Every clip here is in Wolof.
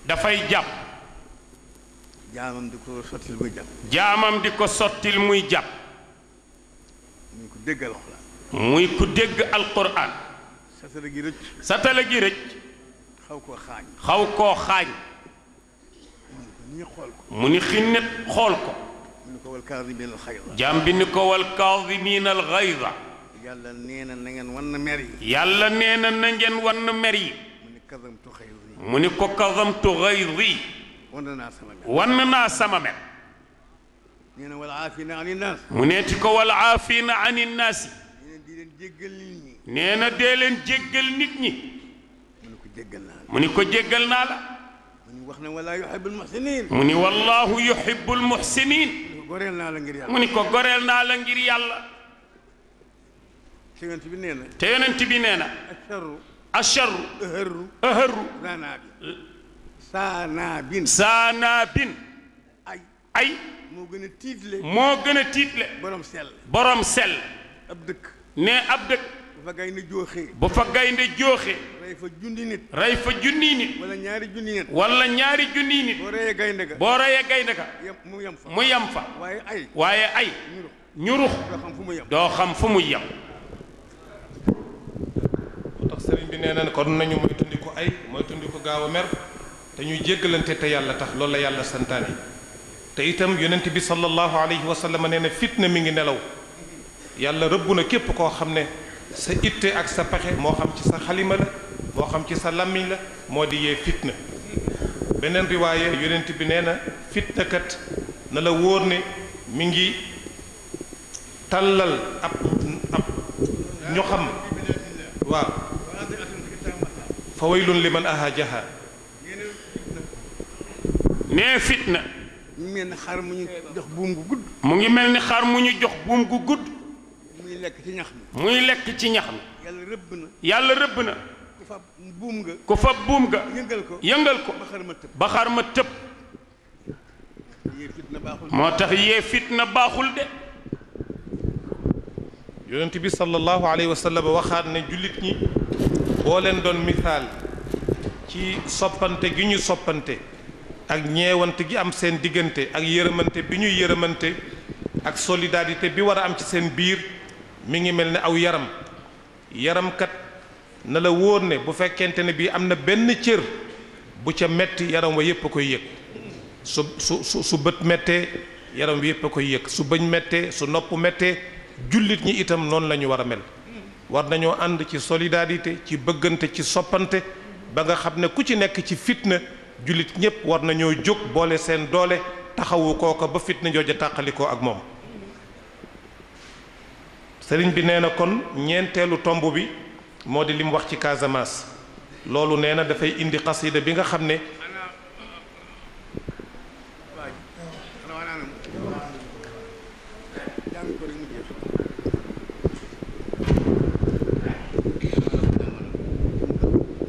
dafay jàpp jaamam di ko sottil muy jàpp jaamam di ko sottil muy jàpp muy ko dégg alxuraan muy ku dégg alquran satala gi rëcc satala gi rëcc xaw koo xaañ mu ni xinnet xool ko mu ni ko wal kaazimiina al-ghayza jaam bi ni ko wal kaazimiina al-ghayza yàlla nee na na ngeen wan mer yi yàlla nee na na ngeen wan mer yi mu ni ko kazamtu ghayzi wan naa sama mer nee na wal aafiina ani naas mu neeti ko wal aafiina ani naas nee na dee leen jéggal nit ñi mu ni ko jéggal naa la mu ni wax na wallaahu yuhibbul muhsiniin mu ni wallaahu yuhibbul muhsiniin goreel naa la ngir yàlla mu ni ko goreel naa la ngir yàlla te yonent bi nee na te yonent bi nee na asharru aharru saanaabin ay moo gën a tiitle borom sell ab dëkk ne ab dëkk bu fa gaynde jooxe rey fa junni nit wala ñaari junni nit boo reyee gaynde ga mu yem fa waaye ay ñurux doo xam fu muy yem moo tax sëriñ bi nee na kon nañu moytandiku ay moytandiku gaaw a mer te ñuy jéggalante te yàlla tax loolu la yàlla santaane te itam yonent bi sallallahu alayhi wa sallam nee na fitna mi ngi nelaw yàlla rëbb na képp koo xam ne sa itte ak sa pexe moo xam ci sa xalima la moo xam ci sa làmmiñ la moo di yee fitna beneen riwaaye yonent bi nee na fitna kat na la wóor ne mi ngi tàllal ab ñu xam waaw fa waylun liman ahajaha nee fitna mu ngi mel ni xar mu ñu jox buum gu gudd mu ngi mel ni xar mu ñu jox buum gu gudd muy lekk ci ñax mi muy lekk ci ñax mi yàlla rëbb na ku fa buum ga yëngal ko ba xar ma tëb moo tax yee fitna baaxul de yonent bi sallallahu alayhi wa sallam waxaat ne jullit ñi boo leen doon misaal ci soppante gi ñu soppante ak ñeewante gi am seen diggante ak yërëmante bi ñuy yërëmante ak solidarité bi war a am ci seen biir mi ngi mel ne aw yaram kat na la wóor ne bu fekkente ne bii am na benn cër bu ca metti yaram wa yépp a koy yëg su bët mettee yaram wi yépp a koy yëg su bëñ mettee su nopp mettee jullit ñi itam noonu la ñu war a mel war nañoo ànd ci solidarité ci bëggante ci soppante ba nga xam ne ku ci nekk ci fitna jullit ñépp war nañoo jóg boole seen doole taxawu kooka ba fitna jooja tàqalikoo ak moom sëriñ bi nee na kon ñeenteelu tomb bi moo di li mu wax ci Casamance loolu nee na dafay indi xasida bi nga xam ne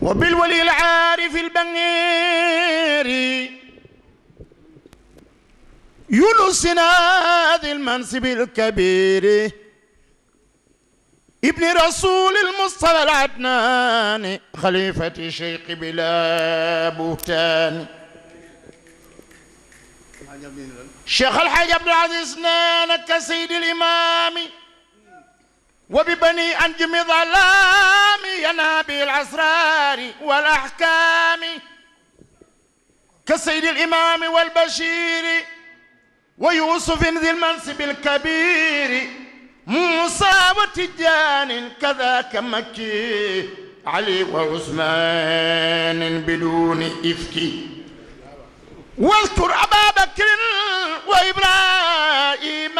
وبالولي العارف البنير يونسنا ذي المنصب الكبير ابن رسول المصطفى العدنان خليفة شيخ بلا بهتان شيخ الحاج عبد العزيز نانك سيد الإمام وببني أنجم ظلام ينابي الأسرار والأحكام كسيد الإمام والبشير ويوسف ذي المنصب الكبير موسى وتجان كذاك مكي علي وعثمان بدون إفك واذكر أبا بكر وإبراهيم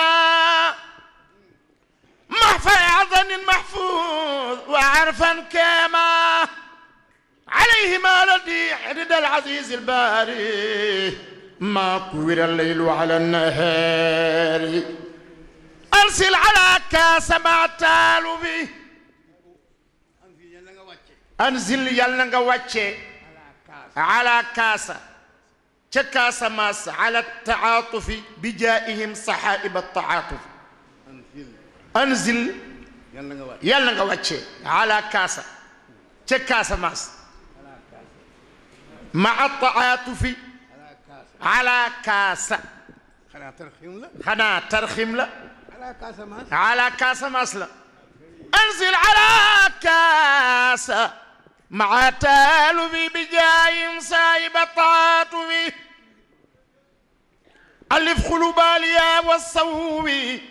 محفى عظن محفوظ وعرفا كما عليهما لدي حدد العزيز الباري ما كور الليل على النهار أرسل على كاس ما تالو به أنزل يلنغا واتشي على كاس تكاس ماس على التعاطف بجائهم صحائب التعاطف أنزل يلنغا واتشي على كاس تكاس ماس مع التعاطف على كاس خنا ترخيم لا على كاس ماسلا انزل على كاس مع تالوي بجاي صايب التعاطف ألف قلوب اليا والصوي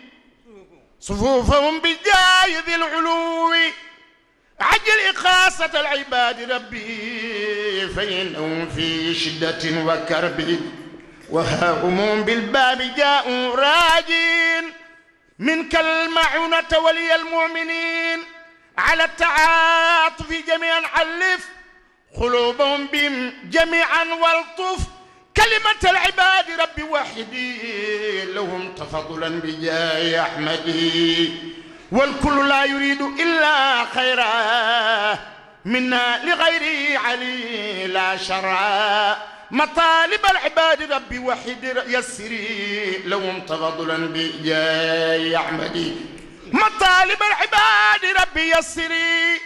صفوفهم بجاي ذي العلو عجل إخاصة العباد ربي فإنهم في شدة وكرب وهاهم بالباب جاءوا راجين منك المعونة ولي المؤمنين على التعاطف جميعا علف قلوبهم بهم جميعا والطف كلمة العباد ربي وحدي لهم تفضلا بجاه أحمدي والكل لا يريد إلا خيرا منا لغير علي لا شرعا مطالب العباد ربي وحد يسري لهم تفضلا بجاه أحمدي مطالب العباد ربي يسري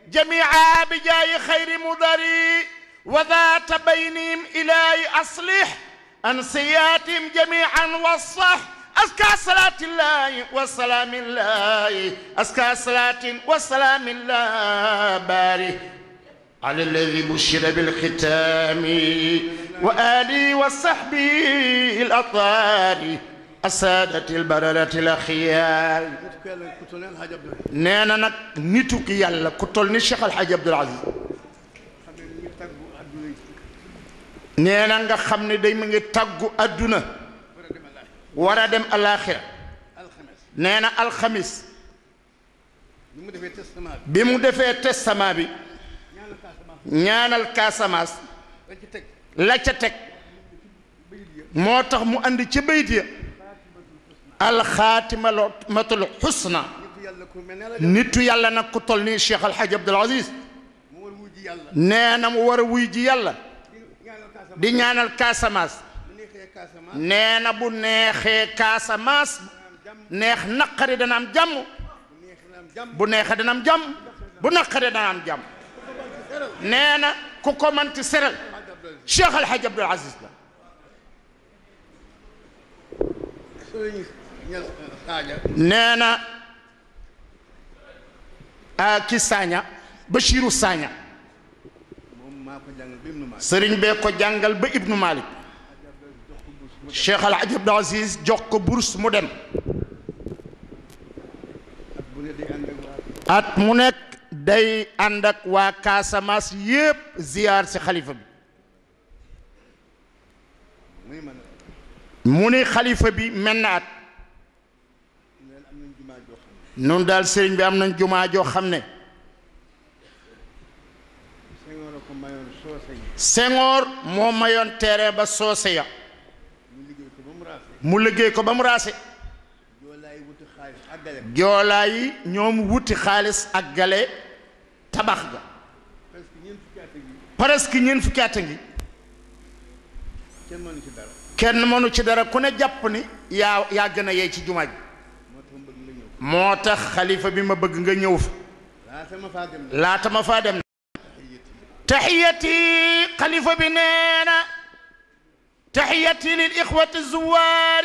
جميعا بجاه خير مضري وذات بينهم إلهي أصلح أنسياتهم جميعا والصح أزكى صلاة الله وسلام الله أزكى صلاة وسلام الله بارك على الذي بشر بالختام وآله وصحبه الأطهار السادة البررة الأخيار نانا نك نيتوك يالا كتول ني شيخ الحاج عبد العزيز نانا nga xamne day mi ngi taggu aduna wara dem alakhirah neena alkhamis bi mu defé testament bi ñaanal kasamas la ca tek motax mu andi ci bayt ya al khatimatul husna nitu yalla nak ku tol ni cheikh al hadj abdul aziz neena mu wara wuy ji yalla di ñaanal kasamas neena bu neexee Casamance neex naqari dana am jàmm bu neexee dana am jàmm bu naqari dana am jàmm neena ku ko manti seral Cheikh El Hadj Abdoul Aziz la neena ki Sagna Bachirou Sagna sëriñ bee ko jàngal ba Ibnu Malik Cheikh El Hadj Abdoul Aziz jox ko bourse mu dem at mu nekk day ànd ak waa Casamance yépp ziyaar si xalifa bi mu ni xalifa bi mel na at nun daal sëriñ bi am nañ jumaa joo xam ne Senghor moo mayoon terrain ba soose ya mu liggéey ko ba mu raase joolaa yi ñoom wuti xaalis ak gale tabax ga presque ñeent fukki at ngi kenn mënu ci dara ku ne jàpp ni yaa gën a yey ci jumaa ji moo tax xalifa bi ma bëgg nga ñëw fa laata ma faa dem تحيتي خليفة بنينا تحيتي للإخوة الزوار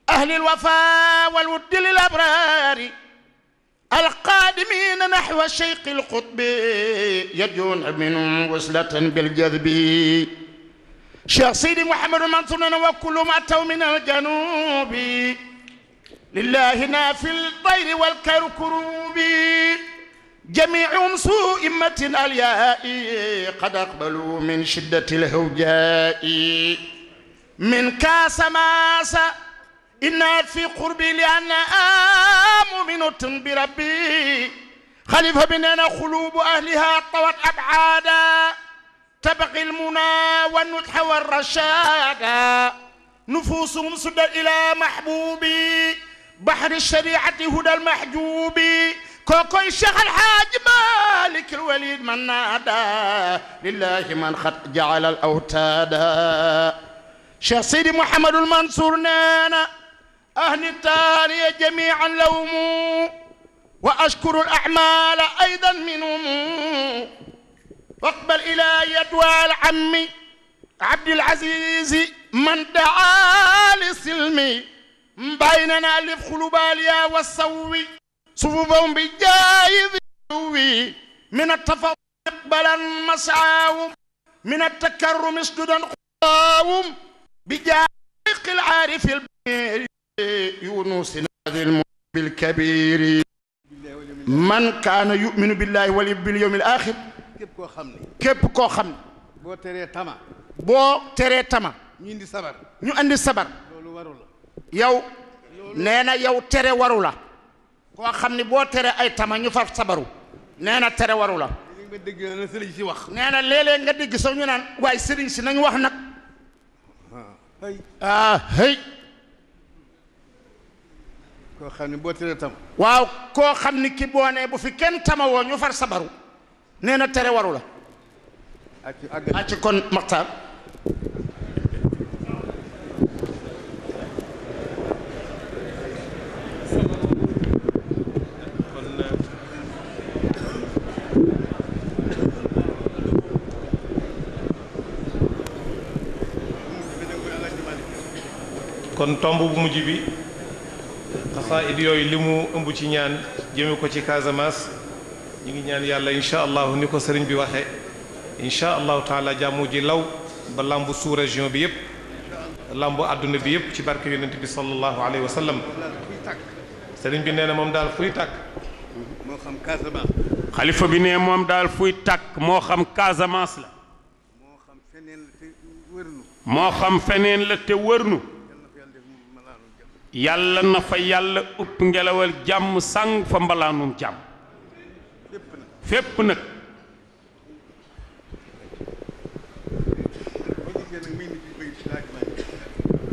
أهل الوفاء والود للأبرار القادمين نحو الشيخ القطب يرجون منهم وصلة بالجذب شيخ سيدي محمد المنصور وكلهم أتوا من الجنوب لله نافي الطير والكركروب جميعهم سوء إمة الياء قد أقبلوا من شدة الهوجاء من كاسماس إن في قربي لأن مؤمنة بربي خليفة بننا قلوب أهلها طوت أبعادا تبغي المنى والنطح والرشاد نفوسهم سدى إلى محبوبي بحر الشريعة هدى المحجوب كوكوي الشيخ الحاج مالك الوليد من نادى لله من خط جعل الأوتاد شيخ سيدي محمد المنصور نانا أهل التالية جميعا لهم وأشكر الأعمال أيضا منهم واقبل إلى يدوى العم عبد العزيز من دعا لسلمي بيننا ألف خلوباليا والسوي صفوفهم بجايز السوي من التفضل اقبلا مسعاهم من التكرم اسجدا خطاهم بجايز العارف البير يونس هذا المحب الكبير من كان يؤمن بالله واليوم الآخر képp koo xam ne boo teree tama ñu indi sabar loolu waru la yow nee na yow tere waru la koo xam ne boo tere ay tama ñu far sabaru nee na tere waru la nga dégg na sëriñ si wax nee na léeg-léeg nga dégg sax ñu naan waaye sëriñ si nañu wax nag hey koo xam ne boo teree tama waaw koo xam ni ki boo nee bu fi kenn tama woo ñu far sabaru nee na tere waru la acc kon Maxtaar kon tomb bu mujj bi xasaayid yooyu li mu ëmb ci ñaan jëme ko ci Casamance ñu ngi ñaan yàlla incha allahu ni ko sëriñ bi waxee incha allahu taala jàmmu ji law ba lambu sous région bi yëpp lambu àdduna bi yëpp ci barke yonent bi sallallahu alayhi wa sallam sëriñ bi nee na moom daal fuy tàkk moo xam Casamance xalifa bi ne moom daal fuy tàkk moo xam Casamance la moo xam feneen la te wërnu moo xam feneen la te wërnu yàlla na fa yàlla upp ngelawal jàmm sàng fa mbalaanum jàmm fépp nag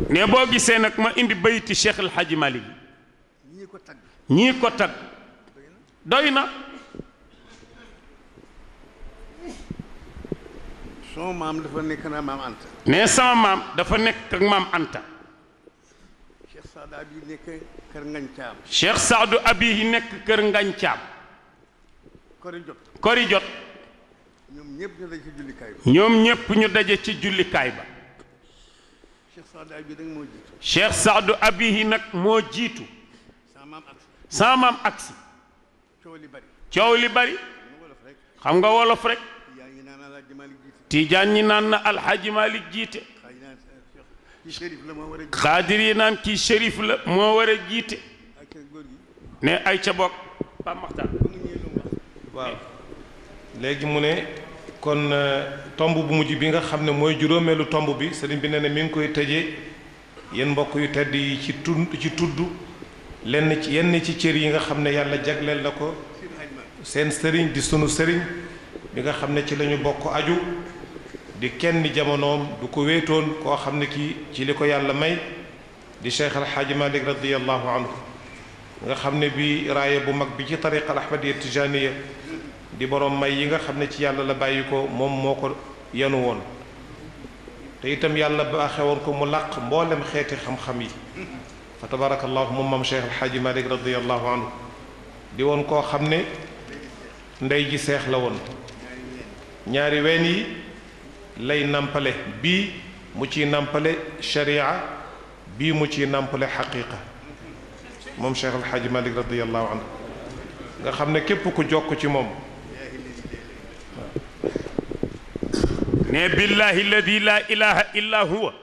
ne boo gisee nag ma indi bayti Cheikh El Hadji Malick ñii ko tagg doy na sama maam dafa nekk na maam Anta ne sama maam dafa nekk ak maam Anta Cheikh Saadu Abi nekk kër Ngañ Caam Cheikh Saadu Abi yi nekk kër Ngañ Caam kori jot ñoom ñëpp ñu daje ci jullikaay ba ñoom ñëpp ñu daje ci jullikaay ba Cheikh Saadu Abi nag moo jiitu Cheikh Saadu Abi yi nag moo jiitu sama maam agsi coow li bari xam nga wolof rek Tijaan ñi naan na Alxaaji Malik jiite xaadir yi naan kii shérif la moo war a jiite ne ay ca bokk Pape Makhtar waaw léegi mu ne kon tomb bu mujj bi nga xam ne mooy juróomeelu tomb bi sëriñ bi nee na mi ngi koy tëjee yéen mbokk yu tedd yi ci tudd lenn ci yenn ci cër yi nga xam ne yàlla jagleel na ko seen sëriñ di sunu sëriñ bi nga xam ne ci lañu bokk aju di kenn jamonoom du ko wéetoon koo xam ne kii ci li ko yàlla may di Cheikh Al Hadji Malick radiyallahu anhu nga xam ne bi raaya bu mag bi ci tariqa al ahmadiyya tijaniya di borom may yi nga xam ne ci yàlla la bàyyi ko moom moo ko yanu woon te itam yàlla baaxe woon ko mu làq mboolem xeeti xam-xam yi fa tabarakallahu moom maam Cheikh Al Hadji Malick radiyallahu anhu di woon koo xam ne ndey ji seex la woon ñaari ween yi lay nampale bii mu ciy nampale sharia bii mu ciy nampale xaqiqa moom Cheikh El Hadji Malick radiyallahu anhu nga xam ne képp ku jokk ci moom ne billahi alladi la ilaha illa huwa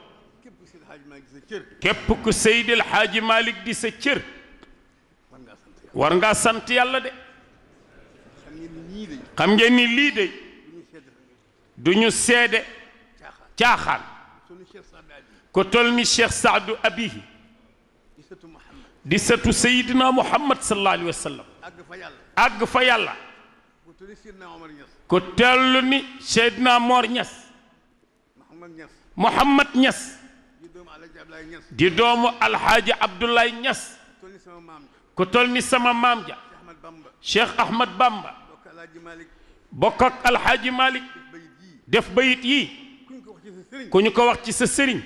képp ku Seydi El Hadji Malick di sa cër war ngaa sant yàlla de xam ngeen ni lii de du ñu seede caaxaan ko tol ni Cheikh Saadu Abihi di sëtu Seydina Muhammad sallallahu alayhi wa sallam àgg fa yàlla ko tell ni Seydina Mor Ñas Muhammad Ñas di doomu Alxaaji Abdoulaye Ñas ko tol ni sama maam ja Cheikh Ahmad Bamba bokk ak Alxaaji Malick def bayit yii ku ñu ko wax ci sa sëriñ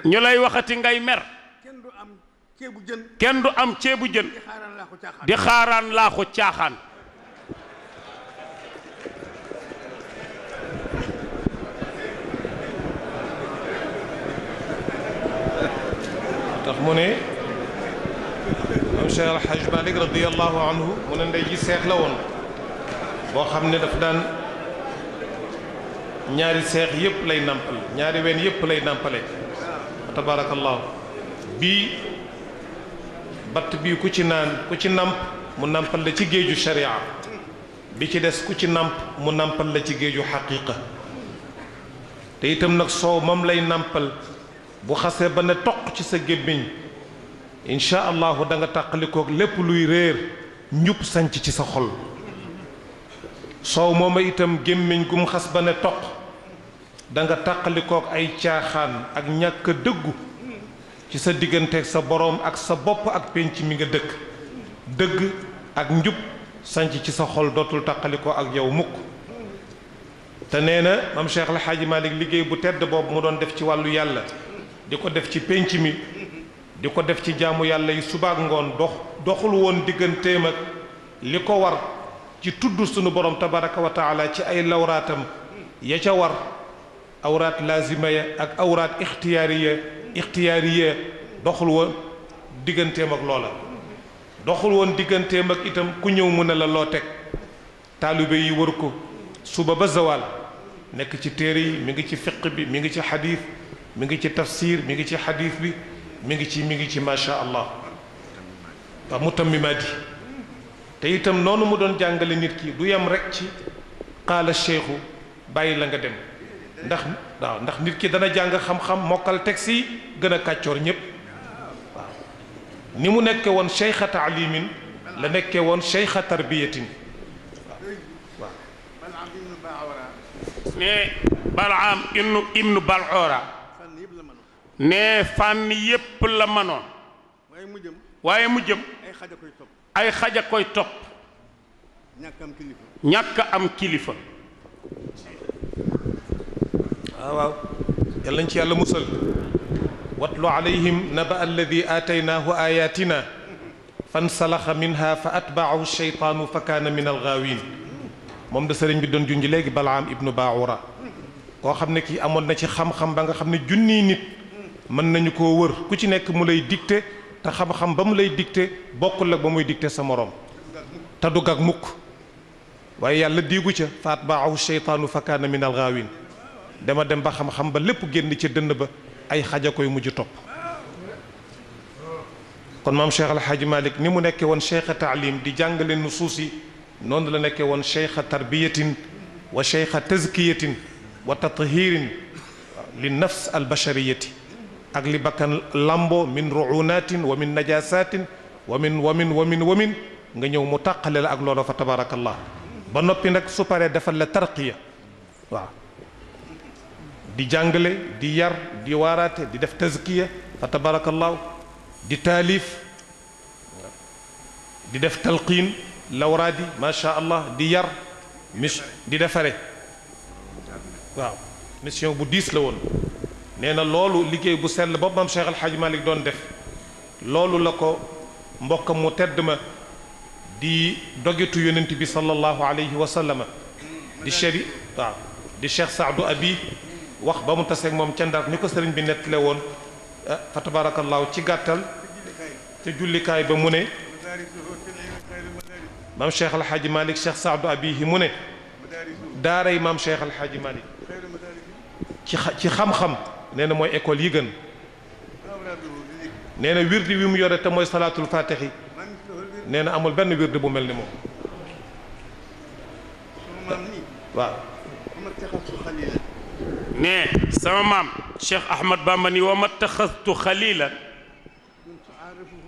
ñu lay waxati ngay mer kenn du am ceebu jën di xaaraan laaxu caaxaan mu ne moom Cheikh Al Hadj Malick radiyallahu anhu mu ne ndey ji seex la woon boo xam ne daf daan ñaari seex yëpp lay nampal ñaari ween yëpp lay nampale tabarakallahu bii batt bii ku ci naan ku ci namp mu nampal la ci géeju sharia bi ci des ku ci namp mu nampal la ci géeju xaqiqa te itam nag soow moom lay nampal bu xasee ba ne toq ci sa gémmiñ incha allahu da nga tàqalikook lépp luy réer njub sanc ci sa xol soow mooma itam gémmiñ gu mu xas ba ne toq da nga tàqalikook ay caaxaan ak ñàkk dëggu ci sa digganteeg sa boroom ak sa bopp ak penc mi nga dëkk dëgg ak njub sanc ci sa xol dootul tàqalikoo ak yow mukk te nee na maam Cheikh El Hadji Malick liggéey bu tedd boobu mu doon def ci wàllu yàlla di ko def ci penc mi di ko def ci jaamu yàlla yi subaak ngoon doxul woon digganteem ak li ko war ci tudd sunu borom tabaraka wa taala ci ay lawraatam ya ca war awraat lazima ya ak awraat ixtiyaariya doxul woon digganteem ak loola doxul woon digganteem ak itam ku ñëw mu ne la loo teg taalibe yi wër ko suba ba zawal nekk ci téere yi mi ngi ci fiq bi mi ngi ci xadiis mi ngi ci tafsir mi ngi ci xadiis bi mi ngi ci macha allah wa mutammimaat yi te itam noonu mu doon jàngale nit ki du yem rek ci qaala cheikhu bàyyi la nga dem ndax nit ki dana jàng xam-xam mokkal texte yi gën a kàccoor ñépp waaw ni mu nekke woon cheikha taalimin la nekke woon cheikha tarbiyatin waaw ne Balaam ibnu Bal'ora ne fànn yépp la manoon waaye mu jëm ay xaja koy topp ñàkk am kilifa waaw yal nañ ci yàlla musal watlu alayhim naba alladi aataynaahu ayatina fansalaxa minha fa atbaahu sheytaanu fa kaana min algaawin moom da sëriñ bi doon junj léegi Balaam ibnu Baawura koo xam ne kii amoon na ci xam-xam ba nga xam ne junniy nit mën nañu koo wër ku ci nekk mu lay dicté te xam-xam ba mu lay dicté bokkul ak ba muy dicté sa moroom te dugg ak mukk waaye yàlla diigu ca fa atbaahu sheytaanu fa kaana min algaawin dama dem ba xam-xam ba lépp génn ci dënn ba ay xaja koy mujj topp kon maam Cheikh El Hadji Malick ni mu nekkee woon cheikha taalim di jàngale nusuus yi noonu la nekkee woon cheikha tarbiyatin wa cheikha tazkiyatin wa tathirin li nafs al bashariyati ak li bakkan lambo min ruunatin wa min najasatin wa min nga ñëw mu tàqale la ak loolu fa tabarakallah ba noppi nag su paree defal la tarqiya waaw di jàngale di yar di waaraate di def tazkiya fa tabarakallahu di taalif di def talqiin lawraadi macha allah di yar di defare waaw mission bu diis la woon nee na loolu liggéey bu sell boobu maam Cheikh El Hadji Malick doon def loolu la ko mbokkam mu tedd ma di dogetu yonent bi sallallahu alayhi wa sallama di cheri waaw di Cheikh Saadu Abi wax ba mu taseeg moom ca Ndar ni ko sëriñ bi nettale woon fa tabarakallahu ci gàttal te jullikaay ba mu ne maam Cheikh El Hadji Malick Cheikh Saadu Abihi mu ne daaray maam Cheikh El Hadji Malick ci xam-xam nee na mooy école yi gën nee na wirdi wi mu yore te mooy salaatul faatixi nee na amul benn wirdi bu mel ni moom waaw ne sama maam Cheikh Ahmad Bamba ni wa ma taxastu xalilan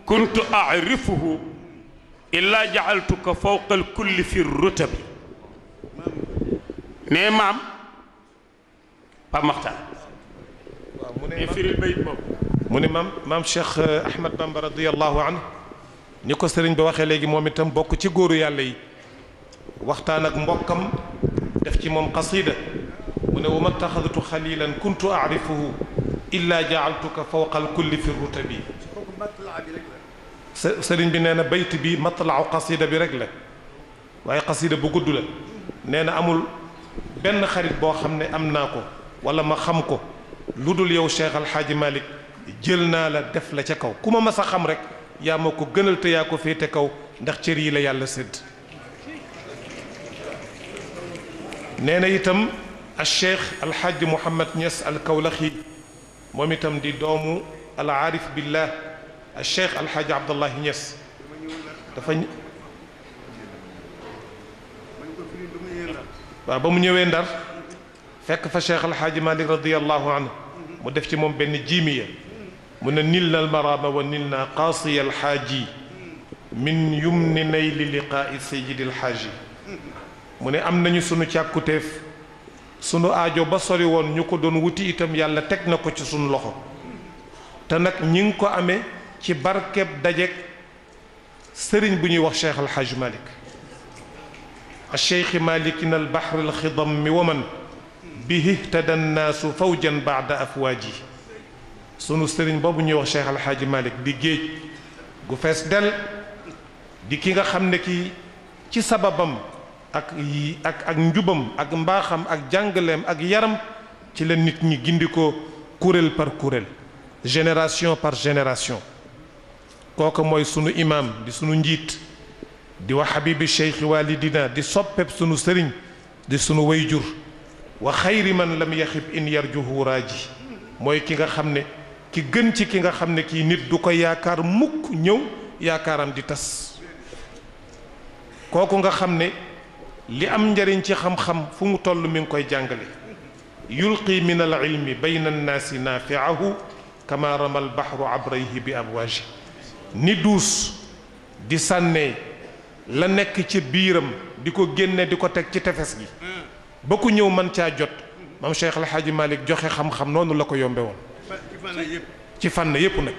kuntu arifuhu illa jacaltuka fawqa alkulli fi rutabi ne maam Pa Maxtaar ne firil bayit boobu mu ne maam Cheikh Ahmad Bamba radiyallahu anhu ni ko sëriñ ba waxee léegi moom itam bokk ci góoru yàlla yi waxtaan ak mbokkam def ci moom qasida mu ne wa ma taxadtu xalilan kuntu arifuhu illa jaaltuka fawqa alkulli fi rutabi sëriñ bi nee na bayt bi matlaaw qasida bi rek la waaye qasida bu gudd la nee na amul benn xarit boo xam ne am naa ko wala ma xam ko lu dul yow Cheikh Al Hadji Malick jël naa la def la ca kaw ku ma mas a xam rek yaa ma ko gënal te yaa ko féete kaw ndax cër yi la yàlla sédd nee na itam al cheikh alxaaji Mouhamad Niass al Kawlaxi moom itam di doomu al aarif billah al cheikh alxaaji Abdallahi Niass dafa waaw ba mu ñëwee Ndar fekk fa cheikh alxaaji Malik radiallahu anhu mu def ci moom benn jiimiya mu ne nil na almarama wa nil na qaasiya alxaaji min yumni nayli liqaai sayidi alxaaji mu ne am nañu sunu càkkutéef sunu aajo ba sori woon ñu ko doon wuti itam yàlla teg na ko ci sunu loxo te nag ñi ngi ko amee ci barkeb dajeg sëriñ bu ñuy wax cheikh alxaaj malik alcheikh malikin albahr alxidam mi waman bihi ihtada nnaasu fawjan baada afwaaji sunu sëriñ boobu ñuy wax cheikh alxaaji malik di géej gu fees del di ki nga xam ne ki ci sababam ak njubam ak mbaaxam ak jàngaleem ak yaram ci la nit ñi gindikoo kuréel par kuréel génération par génération kooku mooy sunu imam di sunu njiit di wax habibi cheikh walidina di soppeb sunu sëriñ di sunu wayjur wa xayri man lam yaxib in yarjuhu raaji mooy ki nga xam ne ki gën ci ki nga xam ne kii nit du ko yaakaar mukk ñëw yaakaaram di tas kooku nga xam ne li am njariñ ci xam-xam fu mu toll mi ngi koy jàngale yulqi min al ilmi bayna annaasi naafiahu kama rama al bahru abrayhi bi abwaaji ni duus di sànnee la nekk ci biiram di ko génne di ko teg ci tefes gi ba ku ñëw man caa jot maam Cheikh El Hadji Malick joxe xam-xam noonu la ko yombe woon ci fànn yépp nag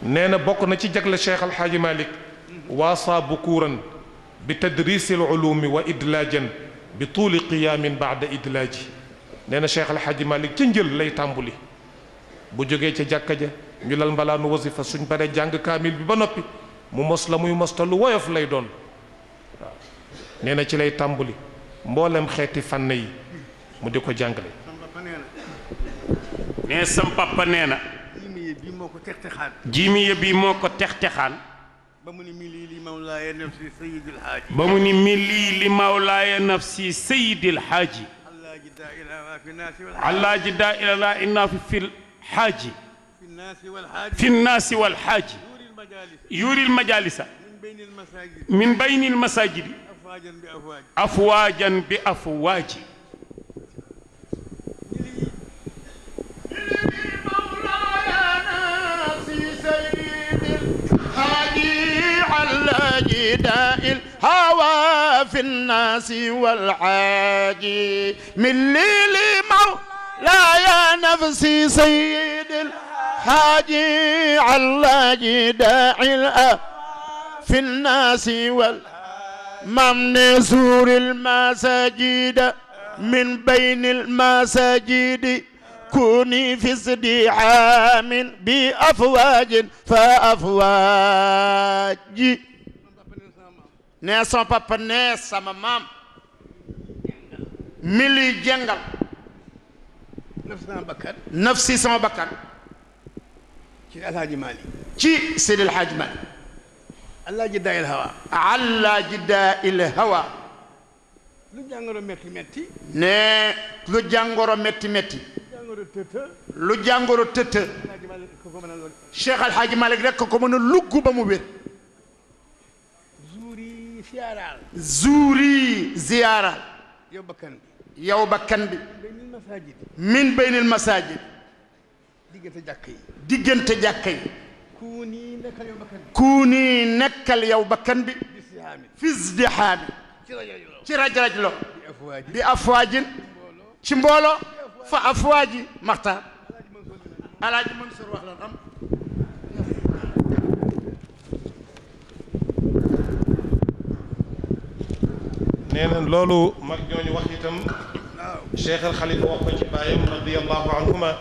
nee na bokk na ci jagle Cheikh El Hadji Malick waasaa bukuuran bi tadriisi al ulumi wa idlaajan bi tuuli qiyaamin baada idlaaji nee na Cheikh El Hadji Malick ca njël lay tàmbuli bu jógee ca jàkka ja ñu lal mbalaanu wasifa suñ paree jàng kaamil bi ba noppi mu mos la muy mos lu woyof lay doon waaw nee na ci lay tàmbuli mboolem xeeti fànn yi mu di ko jàngale. nee sam papa nee na. jiimiye bii moo ko textexaan. jiimiye bii moo ko textexaan. ba mu ni mi lii li mawlaaya nafsi sayyidil haaji. ba mu ni mi lii li mawlaaya nafsi sayyidil haaji. allaaji daa ilaa inna fi الحاج في الناس والحاج يوري المجالس من بين المساجد أفواجا بأفواج على جداء الهوى في الناس والحاج من ليل لا يا نفسي سيد الحاج على جداع في الناس والممن سور المساجد من بين المساجد كوني في ازدحام بأفواج فأفواج nee sama papa nee sama maam mili jàngal nafsi sama bakkan ci alhaaji Malick ci Seydi Alhaaji Malick allah jiddaa il hawa allah jiddaa il hawa lu jàngoro metti metti ne lu jàngoro metti metti jàngoro tëtë lu jàngoro tëtë Cheikh Alhaaji Malick rek ko mën a lugg ba mu wér zuuri ziyaaral yow bakkan bi yow bakkan bi min baynil masaajid diggante jàkka yi diggante jàkka yi kuuni nekkal yow bakkan bi kuuni nekkal yow bakkan bi fi izdihaami ci raj-raj lo bi afwaajin ci mbooloo fa afwaaji maxtaar alaaji Mansour wax lan am nee na loolu mag ñooñu wax itam cheikh al xalifa wax ko ci baayam radiallahu anhuma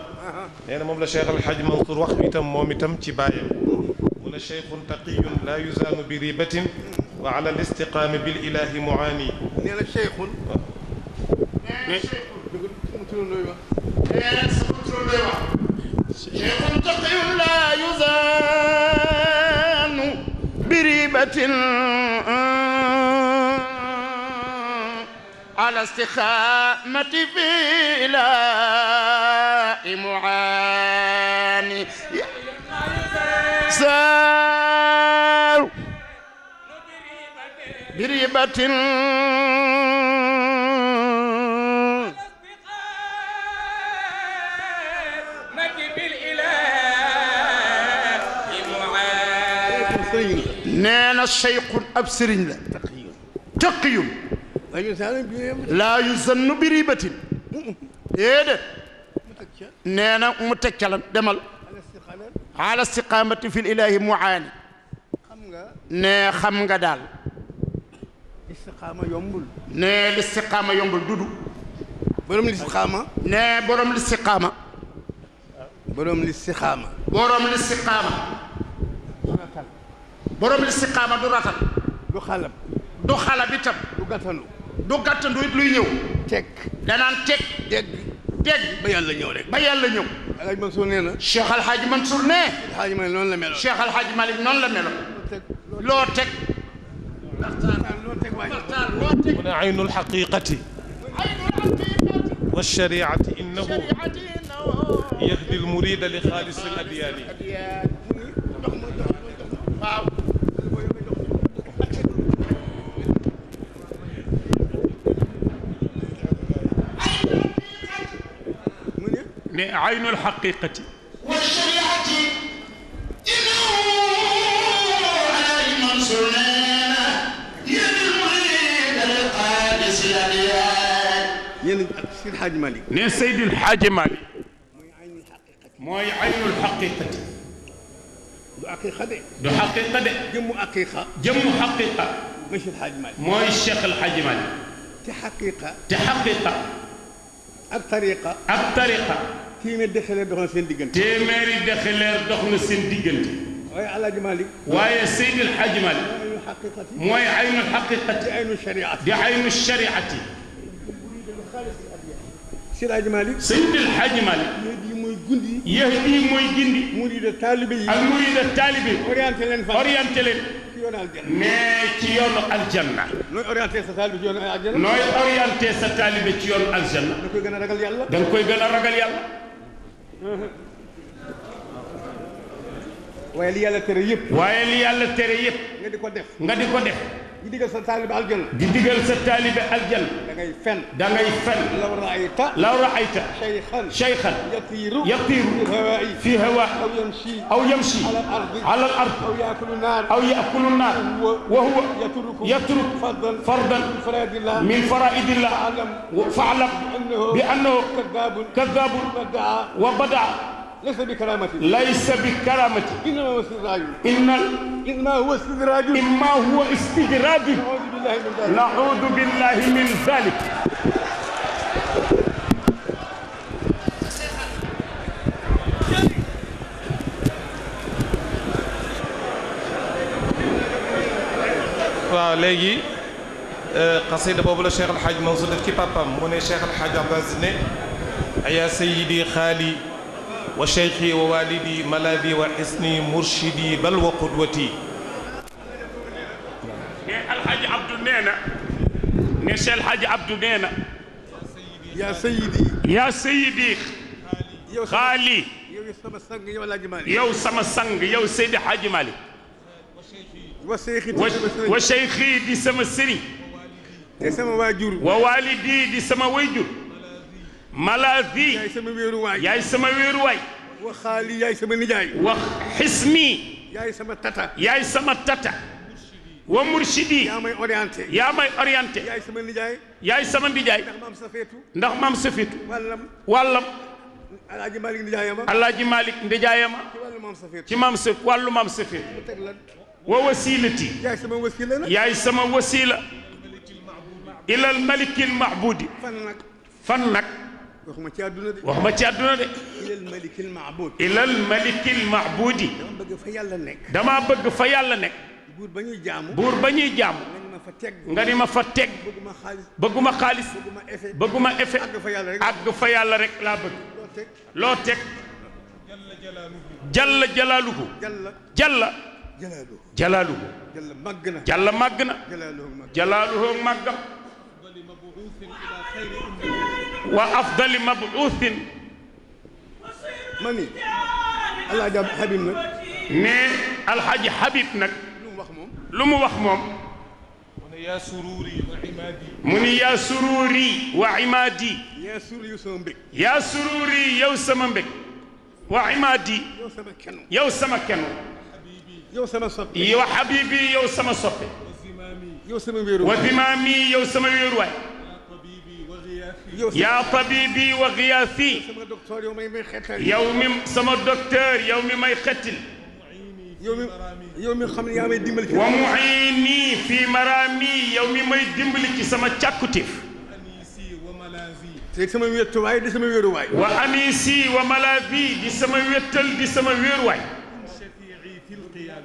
nee na moom la cheikh alxaaji Mansour wax itam moom itam ci baayam mu ne cheikhun taqiyun la yuzaanu bi ribatin wa ala al istiqaami bil ilahi muaani nee na cheikhun شيخ تقي لا يزان بريبة على استقامة في لا معاني سار بريبة نانا الشيخ أبسرين لا تقي لا يزن بريبة إيه نانا متكلا دمل على استقامة في الإله معاني نا خمغا دال istiqaama yombul نا الاستقامة يوم دودو borom listiqaama نا بروم الاستقامة borom listiqaama بروم الاستقامة بروم الاستقامة دو راتال du xalab دو خالا بيتام du gàttanu دو غاتندو يت لوي نيو teg دانان تك dégg dégg ba yàlla ñëw rek ba yàlla ñëw Alaaji Mansour nee na Cheikh Al Hadj Mansour ne Alaaji Malick noonu la meloon Cheikh Al Hadj Malick noonu la meloon loo teg loo teg waay من عين الحقيقة والشريعة إنه يهدي المريد لخالص الأديان عين الحقيقة والشريعة إنه على المنصور يد المريد للقادس الأديان yéen Seydi Hadji Malick ne Seydi El Hadji Malick mooy aynul xaqiqati du aqiqa de du xaqiqa de jëmmu aqiqa jëmmu xaqiqa mooy Seydi Hadji Malick mooy Cheikh El Hadji Malick te xaqiqa te xaqiqa ak tariqa ak tariqa téeméer dexalee doxoon seen diggante téeméeri dexeleer dox na seen diggante waaye Alaaji Malick waaye Seydi El Hadji Malick aynu xaqiqati mooy aynul xaqiqati te aynu shariati di aynu shariati Seydi Hadji Malick Seydi El Hadji Malick yéegi mooy gundi yahdi mooy gindi murida taalibe yi ak murida taalibe orienté leen fa orienté leen ci yoonu aljanna ne ci yoonu aljanna nooy orienté sa taalibe ci yoonu aljanna nooy orienté sa taalibe ci yoonu aljanna da koy gën a ragal yàlla da nga koy gën a ragal yàlla waaye li yàlla tere yëpp waaye li yàlla tere yëpp nga di ko def nga di ko def di digal sa taalibe aljanna di digal sa taalibe aljanna da ngay fen da ngay fen law raayta law raayta shaykhan shaykhan yatiiru yatiiru fi hawaa'i fi hawa aw yamshi aw yamshi ala al-ardi ala al ard aw yaakulu naar aw yaakulu naar wa huwa yatruku yatruk fardan faraidillah min faraidillah fa'lam bi annahu kadhabun wa bada'a ليس بكرامة ليس بكرامة إنما هو استدراج إنما هو استدراج إما هو استدراج نعوذ بالله من ذلك نعوذ بالله من ذلك waaw léegi قصيدة بابو الشيخ الحاج منصور في بابام من الشيخ الحاج عباس ne يا سيدي خالي وشيخي ووالدي ملاذي وحسني مرشدي بل وقدوتي الحاج عبد النينا نسي الحاج عبد النينا يا سيدي يا سيدي خالي يو سما سانغ يو سيدي حاج مالك وشيخي دي سما سري دي سما واجور ووالدي دي سما ويجور ملاذي ياي سما ويرواي وخالي ياي سما نجاي وحسني ياي سما تاتا ياي سما تاتا ومرشدي يا ماي اورينتي ياي سما نجاي ياي سما نجاي ndax mam safitu wallam Alaaji Malick ndijaayama Alaaji Malick ndijaayama ci mam sa wallu mam safitu wa wasilati yaay sama wasila ila al malik al ma'budi fan nak waxuma ci àdduna de waxuma ci àdduna de ilal malikil maabudi dama bëgg fa yàlla nekk buur ba ñuy jaamu nga ni ma fa teg bëgguma xaalis bëgguma effet àgg fa yàlla rek laa bëgg loo teg jalla jalaaluhu jalla jalaaluhu jalla màgg na jalaaluhu màggam wa afdali mabuuthin mani alaaji Habib nag ne alxaaji Habib nag lu mu wax moom mu ni yaa sururi wa imaadi mu ni yaa sururi wa imaadi yaa sururi yow sama mbég yaa sururi yow sama mbég wa imaadi yow sama kenu yow sama soppe yow habibi yow sama soppe yow sama wéeruwaay wa zimaami yow sama wéeruwaay yaa tabibi wa giyaasi yow mi sama docteur yow mi may xettil yow mi xam ne yaa may dimbali ci wa muini fi marami yow mi may dimbali ci sama càkkutéef te sama wéttuwaay di sama wéeruwaay wa anisi wa malazi di sama wéttal di sama wéeruwaay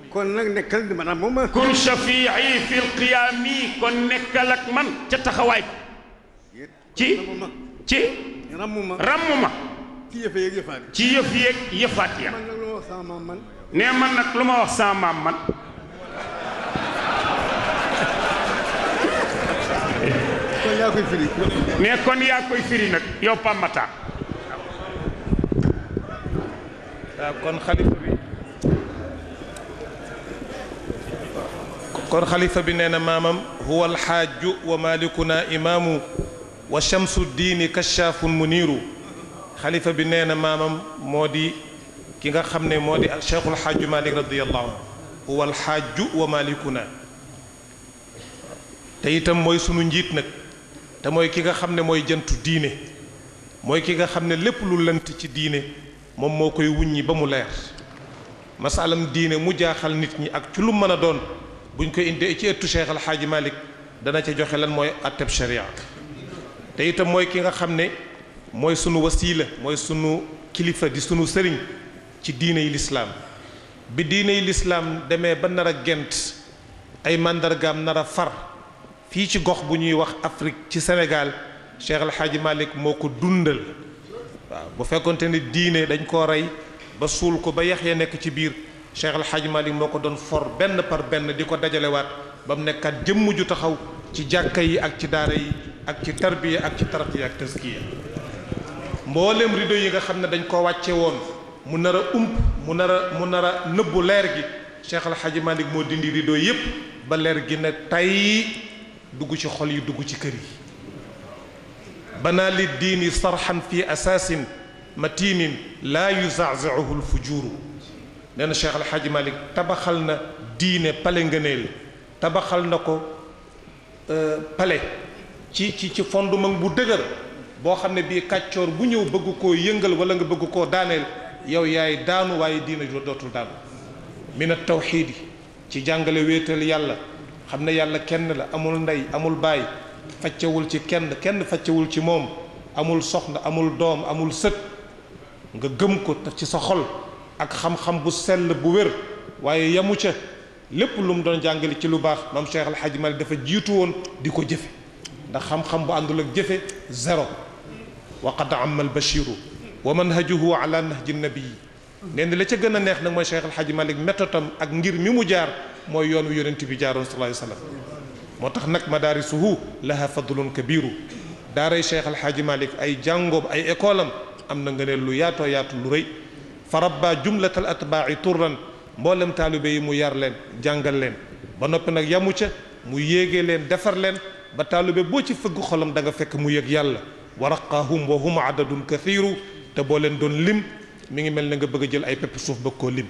kon nag nekkal maanaam moom kun shafii fi lqiyaami kon nekkal ak man ca taxawaay ci ramm ma ci yëf yeeg yëfaat ci yëf yeeg yëfaat ya man nag lu ma wax sama maam man nee man nag lu ma wax sama maam man kon yaa koy firi nee kon yaa koy firi nag yow Pamata waaw kon xalifa bi nee na maamam huwa alxaaju wa malikuna imaamu wa shamsu diini kashaafun muniiru xalifa bi nee na maamam moo di ki nga xam ne moo di cheikhul xaaju malik radiallahu anhu huwa alxaaju wa malikuna te itam mooy sunu njiit nag te mooy ki nga xam ne mooy jëntu diine mooy ki nga xam ne lépp lu lënt ci diine moom moo koy wuññi ba mu leer masalam diine mu jaaxal nit ñi ak ci lu mën a doon buñ koy indee ci ëttu cheikh alxaaji malik dana ca joxe lan mooy atteb sharia te itam mooy ki nga xam ne mooy sunu wasiila mooy sunu kilifa di sunu sëriñ ci diine yi lislaam bi diine yi lislaam demee ba nar a gent ay màndargaam nar a far fii ci gox bu ñuy wax Afrique ci Sénégal Cheikh El Hadj Malick moo ko dundal waaw bu fekkonte ne diine dañ koo rey ba suul ko ba yax ya nekk ci biir Cheikh El Hadj Malick moo ko doon for benn par benn di ko dajalewaat ba mu nekkaat jëmm ju taxaw ci jàkka yi ak ci daara yi ak ci tarbiya ak ci tarqiya ak taskiya mboolem rido yi nga xam ne dañ koo wàcce woon mu nar a mu nar a nëbbu leer gi Cheikh El Hadj Malick moo dindi rido yépp ba leer gi ne tay dugg ci xol yi dugg ci kër yi banaa li diini sarxan fi asaasin matinin laa yuzazacuhu lfujuuru nee na Cheikh El Hadj Malick tabaxal na diine pale ngëneel tabaxal na ko pale ci fondement bu dëgër boo xam ne bii kàccoor bu ñëw bëgg koo yëngal wala nga bëgg koo daaneel yow yaay daanu waaye diine dootul daanu min at tawxiidi ci jàngale wéetal yàlla xam ne yàlla kenn la amul ndey amul baay faccewul ci kenn faccewul ci moom amul soxna amul doom amul sët nga gëm ko ci sa xol ak xam-xam bu sell bu wér waaye yamu ca lépp lu mu doon jàngale ci lu baax maam Cheikh El Hadj Malick dafa jiitu woon di ko jëfe ndax xam-xam bu àndul ak jëfe zéro wa qad amma al bashiru wa manhajuhu ala nahji nabii nee na la ca gën a neex nag mooy Cheikh El Hadj Malick métodam ak ngir mi mu jaar mooy yoon wi yonent bi jaaroon sallallahu alayhi wa sallam moo tax nag madaarisuhu laha fadlun kabiru daaray Cheikh El Hadj Malick ay jàngoob ay école am na nga ne lu yaatoo yaatu lu rëy fa rabba jumlatal atbaa'i turran mboolem taalibe yi mu yar leen jàngal leen ba noppi nag yamu ca mu yéegee leen defar leen ba taalibe boo ci fëgg xolam da nga fekk mu yëg yàlla wa raqaahum wa hum adadun kathiru te boo leen doon lim mi ngi mel ne nga bëgg a jël ay pepp suuf bëgg koo lim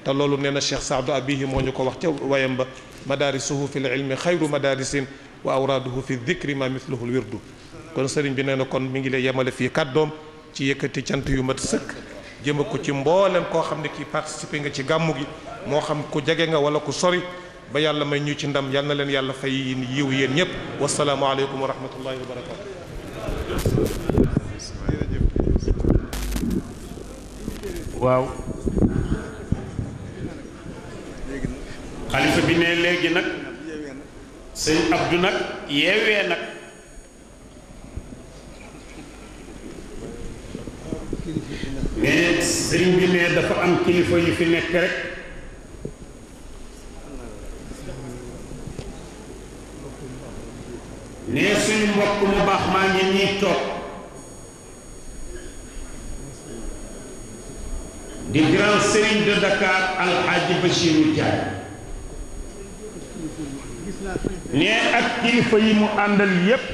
te loolu nee na Cheikh Saadu Abihi moo ñu ko wax ca wayam ba madaarisuhu fi l ilmi xayru madaarisin wa awraaduhu fi dikri ma mithluhu l wirdu kon sëriñ bi nee na kon mi ngi lay yemale fii kàddoom ci yëkkati cant yu mat sëkk jëma ko ci mboolem koo xam ne kii participé nga ci gàmmu gi moo xam ku jege nga wala ku sori ba yàlla may ñu ci ndam yal na leen yàlla fay yiw yéen ñëpp wasalaamu aleykum wa rahmatullahi wa barakatu waaw xalifa bi ne léegi nag sëñ Abdou nag yeewee nag mais sëriñ bi ne dafa am kilifa yu fi nekk rek ne suñu mbokk mu baax maa ngi ñiy toog di grand sëriñ de Dakar Alhaji Bachirou Diagne ne ak kilifa yi mu àndal yépp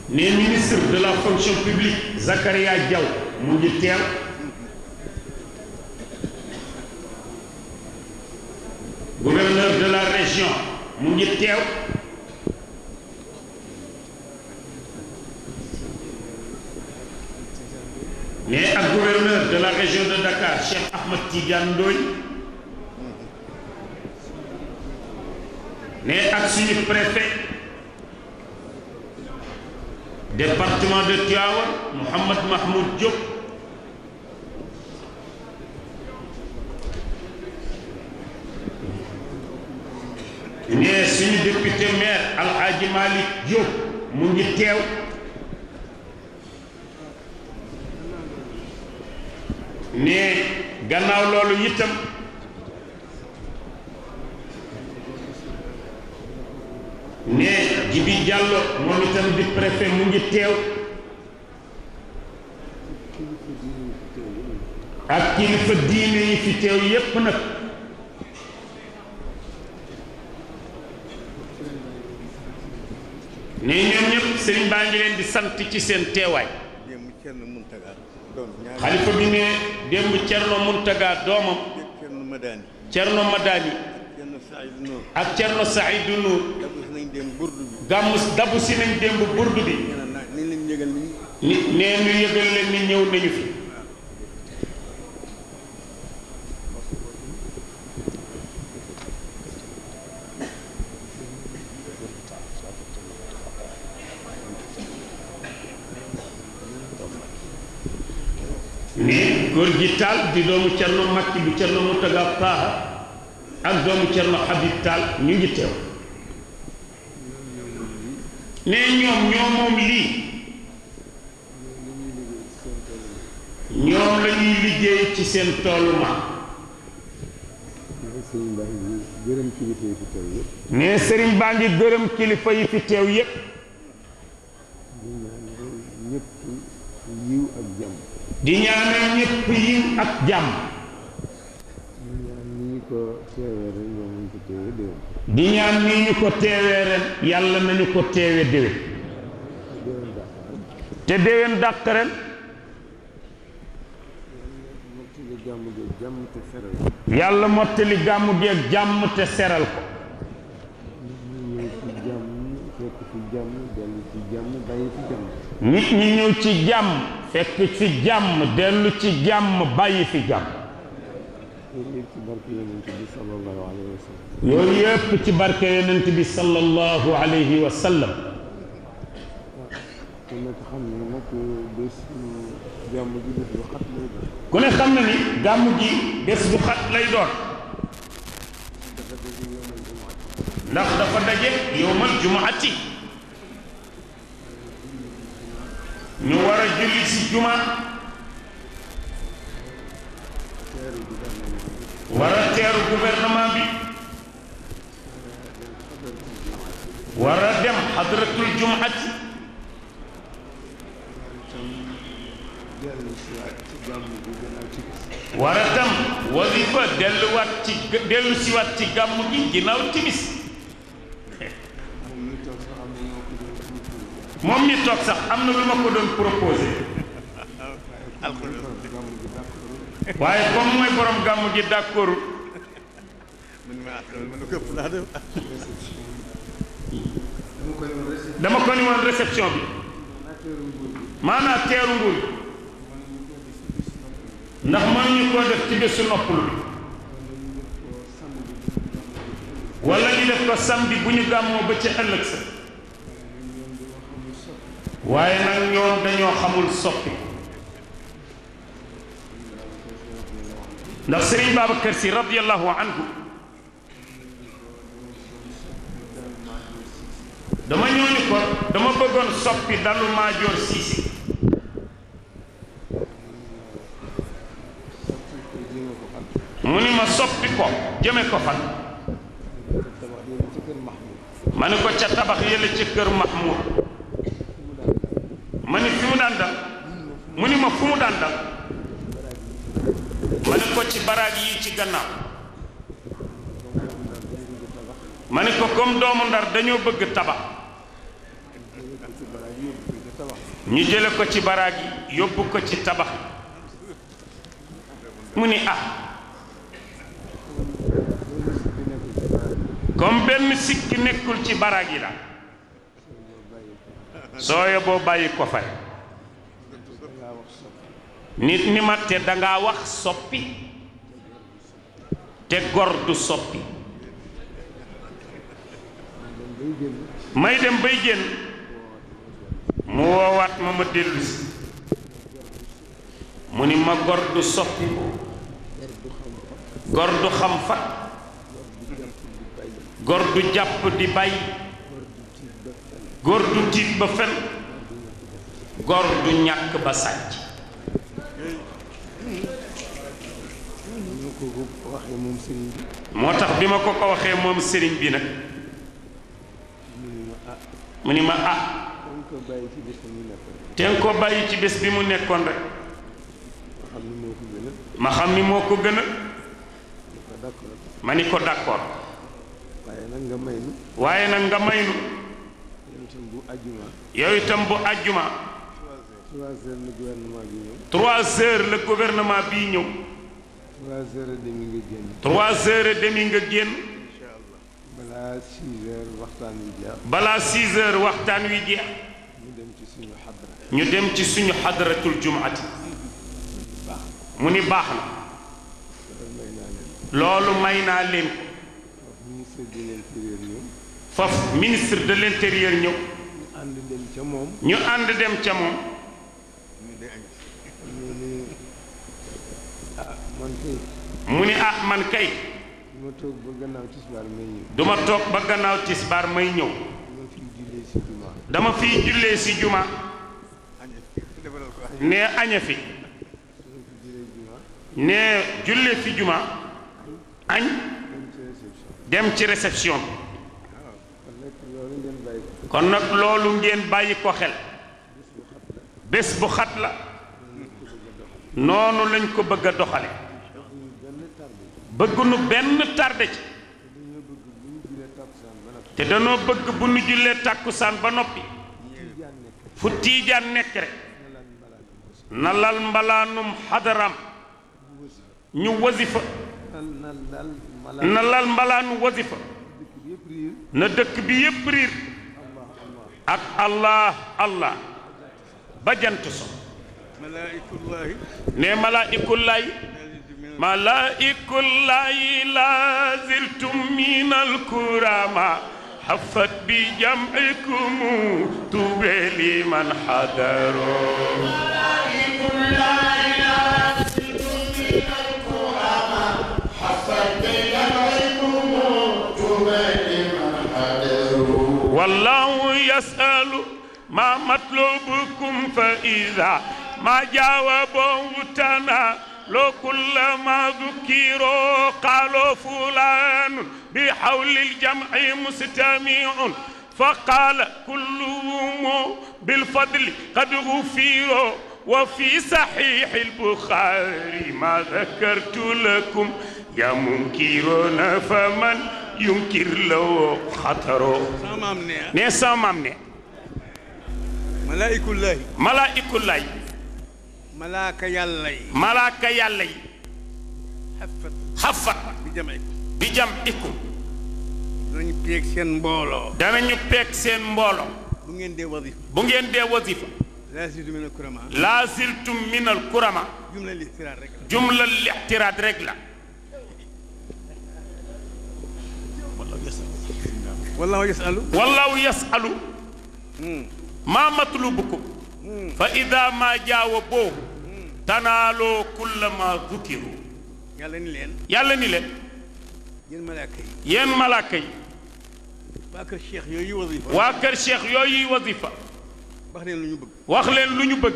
ne ministre de la fonction publique Zakaria Diaw mu ngi teew gouverneur de la région mu ngi teew ne ak gouverneur de la région de Dakar Cheikh Ahmed Tidiane Ndoye ne ak suñu préfet département de Tivaouane Mouhamad Mahmoud Diop ne suñu député maire Alhaji Malick Diop mu ngi teew ne gannaaw loolu itam ne Djibi Diallo moom itam di préfet mu ngi teew ak kilifa diine yi fi teew yépp nag ne ñoom ñëpp sëriñ baa ngi leen di sant ci seen teewaay xalifa bi ne démb Cerno Muntaga doomam Cerno Madani ak Cerno Saïdou Nour gàmmu dabu si nañ démb burdu bi nee ñu yëgal leen ni ñëw nañu fi ne góor gi Taal di doomu Cerno Makki bu Cerno Muntaga Paaxa ak doomu Cerno Habib Taal ñu ngi teew ne ñoom ñoo moom lii ñoom la ñuy liggéey ci seen toolu ma ne sëriñ baa ngi gërëm kilifa yi fi teew yépp di ñaanal ñépp yiw ak jàmm di ñaan nii ñu ko teewee ren yàlla nañu ko teewe déwén te déwén dàq ren yàlla mottali gàmmu gi ak jàmm te seral ko nit ñi ñëw ci jàmm fekk ci jàmm dellu ci jàmm bàyyi fi jàmm yooyu yëpp ci barke yonent bi sallallahu alayhi wa sallam ku ne xam na ni gàmmu gi bés bu xat lay doon ndax dafa daje yowmal jumaati ñu war a julli ci juma war a teeru gouvernement bi war a dem hadratul jumaati war a dem wasifa dellu siwaat ci gàmmu gi ginnaaw timis moom mi toog sax am na lu ma ko doon proposé waaye comme mooy borom gàmmu gi d'accord dama ko ni woon réception bi maanaam teeru nguur ndax mënuñu koo def ci bésu noppalu bi wala ñu def ko samedi bu ñu gàmmoo ba ca ëllëg sa waaye nag ñoom dañoo xamul soppi ndax Serigne Babacar Sy radiyallahu anhu dama ñëw ni ko dama bëggoon soppi dalu Maajoor Siise mu ni ma soppi ko jëme ko fan ma ni ko ca tabax yële ca kër Mahmoud ma ni fi mu daan dal mu ni ma fu mu daan dal ma ni ko ci baraag yi ci gannaaw ma ni ko comme doomu Ndar dañoo bëgg tabax ñu jële ko ci baraag yi yóbbu ko ci tabax mu ni comme benn sikki nekkul ci baraag yi la sooye boo bàyyi ko fay nit ni ma te dangaa wax soppi te gor du soppi may dem bay génn mu woowaat ma dellusi mu ni ma gor du soppi gor du xam fa gor du jàpp di bàyyi gor du tiit ba fen gor du ñàkk ba sàcc moo tax bi ma ko waxee moom sëriñ bi nag mu ni ma te nga ko bàyyi ci bés bi mu nekkoon rek ma xam ni moo ko gën a ma ni ko d'accord waaye nag nga may nu yow itam bu àjjuma 3 heures la gouvernement bii ñëw 3 heures et demi nga génn balaa 6 heures waxtaan wi jeex ñu dem ci suñu xadratul jumaati mu ni baax na loolu may naa leen foofu ministre de l'intérieur ñëw ñu ànd dem ca moom mu ni man kay duma toog ba gannaaw tisbaar may ñëw dama fiy jullee si juma ne aña fi ne jullee fi juma añ dem ci réception bi kon nag loolu ngeen bàyyi ko xel bés bu xat la noonu lañ ko bëgg a doxale bëggunu benn tardé ci te danoo bëgg bu nu jullee tàkkusaan ba noppi fu tiijaan nekk rek na lal mbalaanum xadaram ñu wasifa na lal mbalaanu wasifa na dëkk bi yépp riir ak allah allah ba jant so ne malaa'ikullaahi malaa'ikullaahi laa ziltum minal kurama حفت بجمعكم توبى لمن حضروا ملائك الله ياسكم من الكرامة حفت بجمعكم توبى لمن حضروا والله يسأل ما مطلوبكم فإذا ما جاوبوا تنا لو كل ما ذكروا قالوا فلان بحول الجمع مستمع فقال كلهم بالفضل قد غفروا وفي صحيح البخاري ما ذكرت لكم يا منكرون فمن ينكر له خطر نسمع ملائكة الله ملائكة الله malaaka yàlla yi malaaka yàlla yi xafat bi jam'ikum danañu peeg seen mbooloo danañu peeg seen mbooloo bu ngeen dee wasifa bu ngeen dee wasifa laasiltum min al-kurama laasiltum min al-kurama jumla lixtiraat rek la jumla lixtiraat rek la wallahu yasalu ma matlubukum fa ida ma jaawabuhu tanaaloo kulla ma dukiru yàlla ni leen yéen malaaka yi waa kër cheikh yooyu wasifa waa kër cheikh yooyu wasifa wax leen lu ñu bëgg wax leen lu ñu bëgg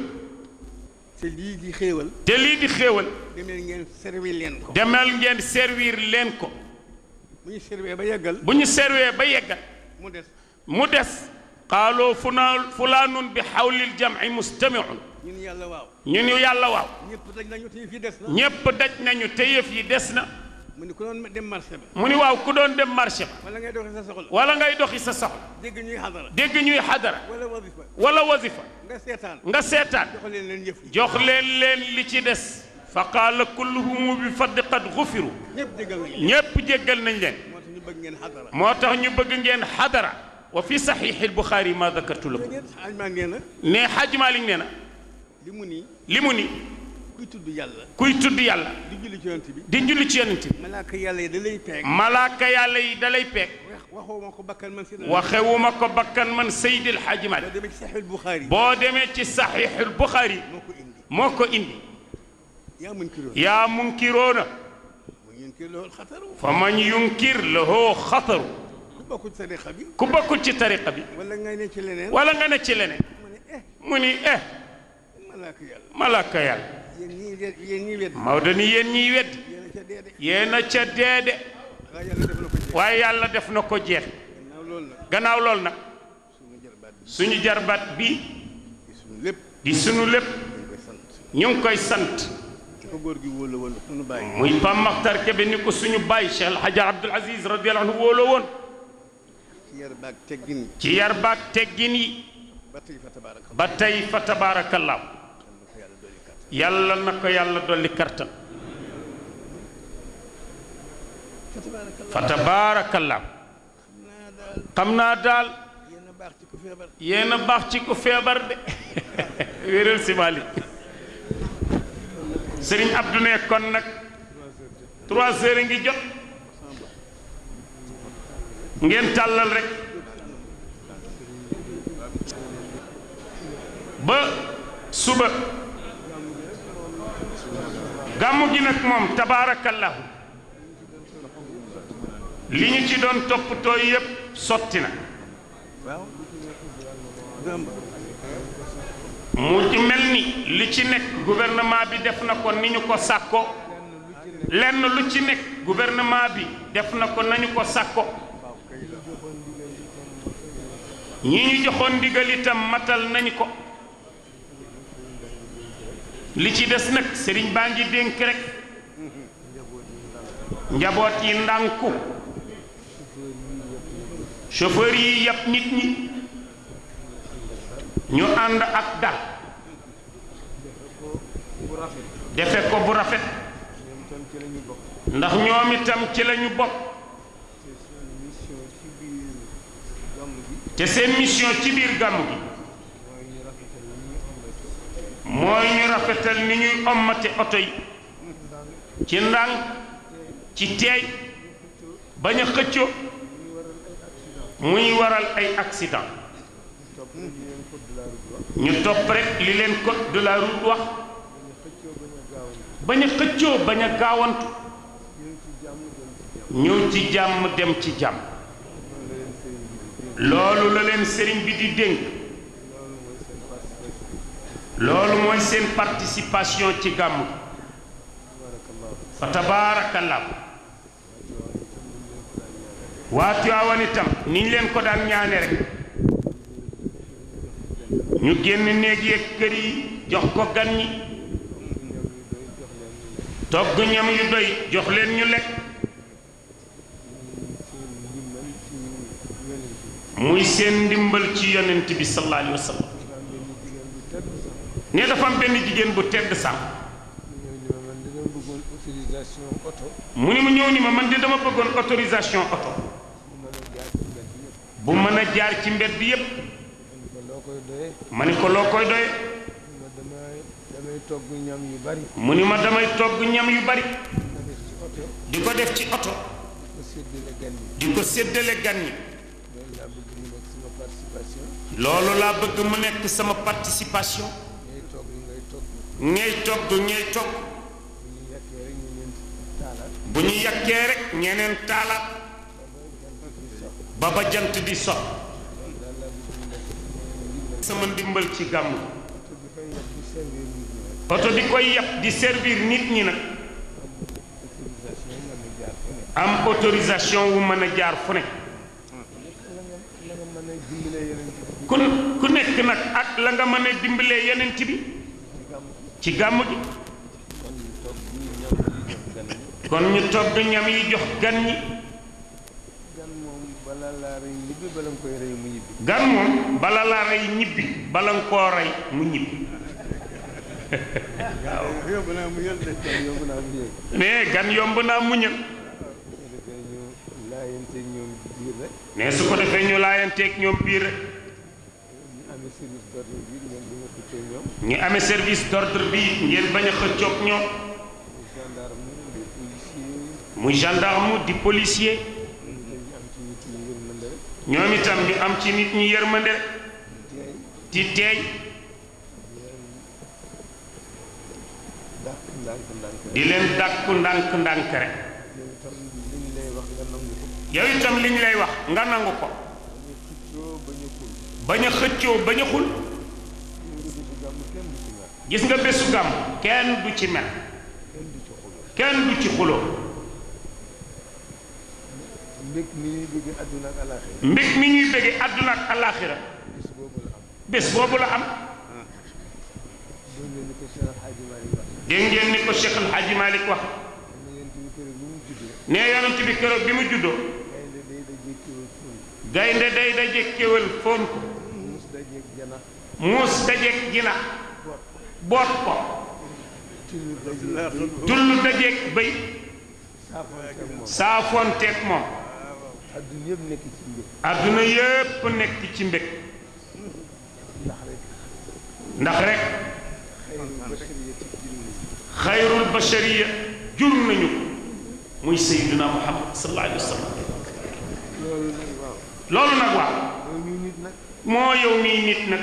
te lii di xéewal te lii di xéewal demel ngeen servir leen ko demal ngeen servir leen ko bu ñu servir ba yeggal bu ñu servir ba yeggal mu des qaaloo fulaanun bi xawlil jamci mustamiun ñun yàlla waaw ñun yàlla waaw ñëpp daj nañu te yëf yi des na ñëpp daj nañu te yëf yi des na mu ni ku doon dem marché ba mu ni waaw ku doon dem marché ba wala ngay doxi sa soxla wala ngay doxi sa soxla dégg ñuy xadara dégg ñuy xadara wala wasifa wala wasifa nga seetaan jox leen li ci des fa qaala kulluhum bi fadli qad xufiru ñépp jéggal nañ leen moo tax ñu bëgg ngeen xadara wa fi saxiix al-Buxaari ma dakartu lakum ne Xaaj Maalik nee na li mu ni kuy tudd yàlla di julli ci yonent bi malaaka yàlla yi da lay peeg malaaka yàlla yi da lay peeg waxewuma ko bakkan man Seydi El Hadji Malick boo demee ci saxiix al-Buxaari moo ko indi yaa munkiroona fa man yunkir lahu xataru ku bokkul ci tariqa bi wala nga ne ci leneen mu ni malaaka yàlla Maodo ni yéen ñiy weddi yéen a ca deede waaye yàlla def na ko jeex gannaaw lool nag suñu jarbaat bi di sunu lépp ñu ngi koy sant muy Pam Maxtar Kebe ni ko suñu baay Cheikh El Hadj Abdoul Aziz radiyallahu anhu wóoloo woon ci yar baag teggin yi ba tey fa tabaarakallaahu yàlla na ko yàlla dolli kartan fa tabaarakallaahu xam naa daal yéen a baax ci ku feebar de wéral si Mali Sëriñ Abdou ne kon nag 3 heures ngi jot ngeen tàllal rek ba suba gàmmu gi nag moom tabaarakallahu li ñu ci doon toppatoo yépp sotti na mu ci mel ni li ci nekk gouvernement bi def na ko ni ñu ko sàkko lenn lu ci nekk gouvernement bi def na ko nañu ko sàkko ñi ñu joxoon ndigal itam matal nañu ko li ci des nag sëriñ baa ngi dénk rek njaboot yi ndànku chauffeur yi yàpp nit ñi ñu ànd ak dal defe ko bu rafet ndax ñoom itam ci lañu bokk te seen mission ci biir gàmmu gi mooy ñu rafetal ni ñuy ommate oto yi ci ndànk ci teey bañ a xëccoo muy waral ay accident ñu topp rek li leen code de la route wax bañ a xëccoo bañ a gaawantu ñëw ci jàmm dem ci jàmm loolu la leen sëriñ bi di dénk loolu mooy seen participation ci gàmm fa tabaarakallah waa Tiwaawan itam ni ñu leen ko daan ñaane rek ñu génn néeg yeeg kër yi jox ko gan ñi togg ñam yu doy jox leen ñu lekk muy seen ndimbal ci yonent bi sallallahu alayhi wa sallam ne dafa am benn jigéen bu tedd sax mu ni mu ñëw ni ma man de dama bëggoon autorisation oto bu mën a jaar ci mbedd bi yépp ma ni ko loo koy doye mu ni ma damay togg ñam yu bari di ko def ci oto di ko séddale gan ñi loolu laa bëgg mu nekk sama participation ngay togg bu ñu yàkkee rek ñeneen taalaat ba ba jant di so sama ndimbal ci gàmmu oto bi koy yàpp di servir nit ñi nag am autorisation wu mën a jaar fu ne ku nekk nag ak la nga mën a dimbalee yeneen ci bi ci gàmmu gi kon ñu togg ñam yi jox gan ñi gan moom bala laa rey ñibbi bala nga koo rey mu ñibbi mais gan yomb naa muñal mais su ko defee ñu laayanteeg ñoom biir rek ñu amee service d'ordre bi ngeen bañ a xëccoog ñoom muy gendarme di policier ñoom itam ñu am ci nit ñi yërmande rek di teey di leen dàkku ndànk rek yow itam li ñu lay wax nga nangu ko bañ a xëccoo bañ a xul gis nga bésu gàmm kenn du ci mer kenn du ci xuloo mbég mi ñuy bëgge àdduna ak alaaxira bés boobu la am dégg ngeen ni ko Cheikh El Hadji Malick wax ne yonent bi keroog bi mu juddoo gaynde day daje kéwél foon ko muus dajeeg jinax boot ko tullu dajeeg bëy saafoonteeg moom adduna yépp nekk ci mbég ndax rek xayrul bashariya jur nañu ko muy Seydina Muhammad sallallahu alayhi wa sallam loolu nag waaw moo yow mii nit nag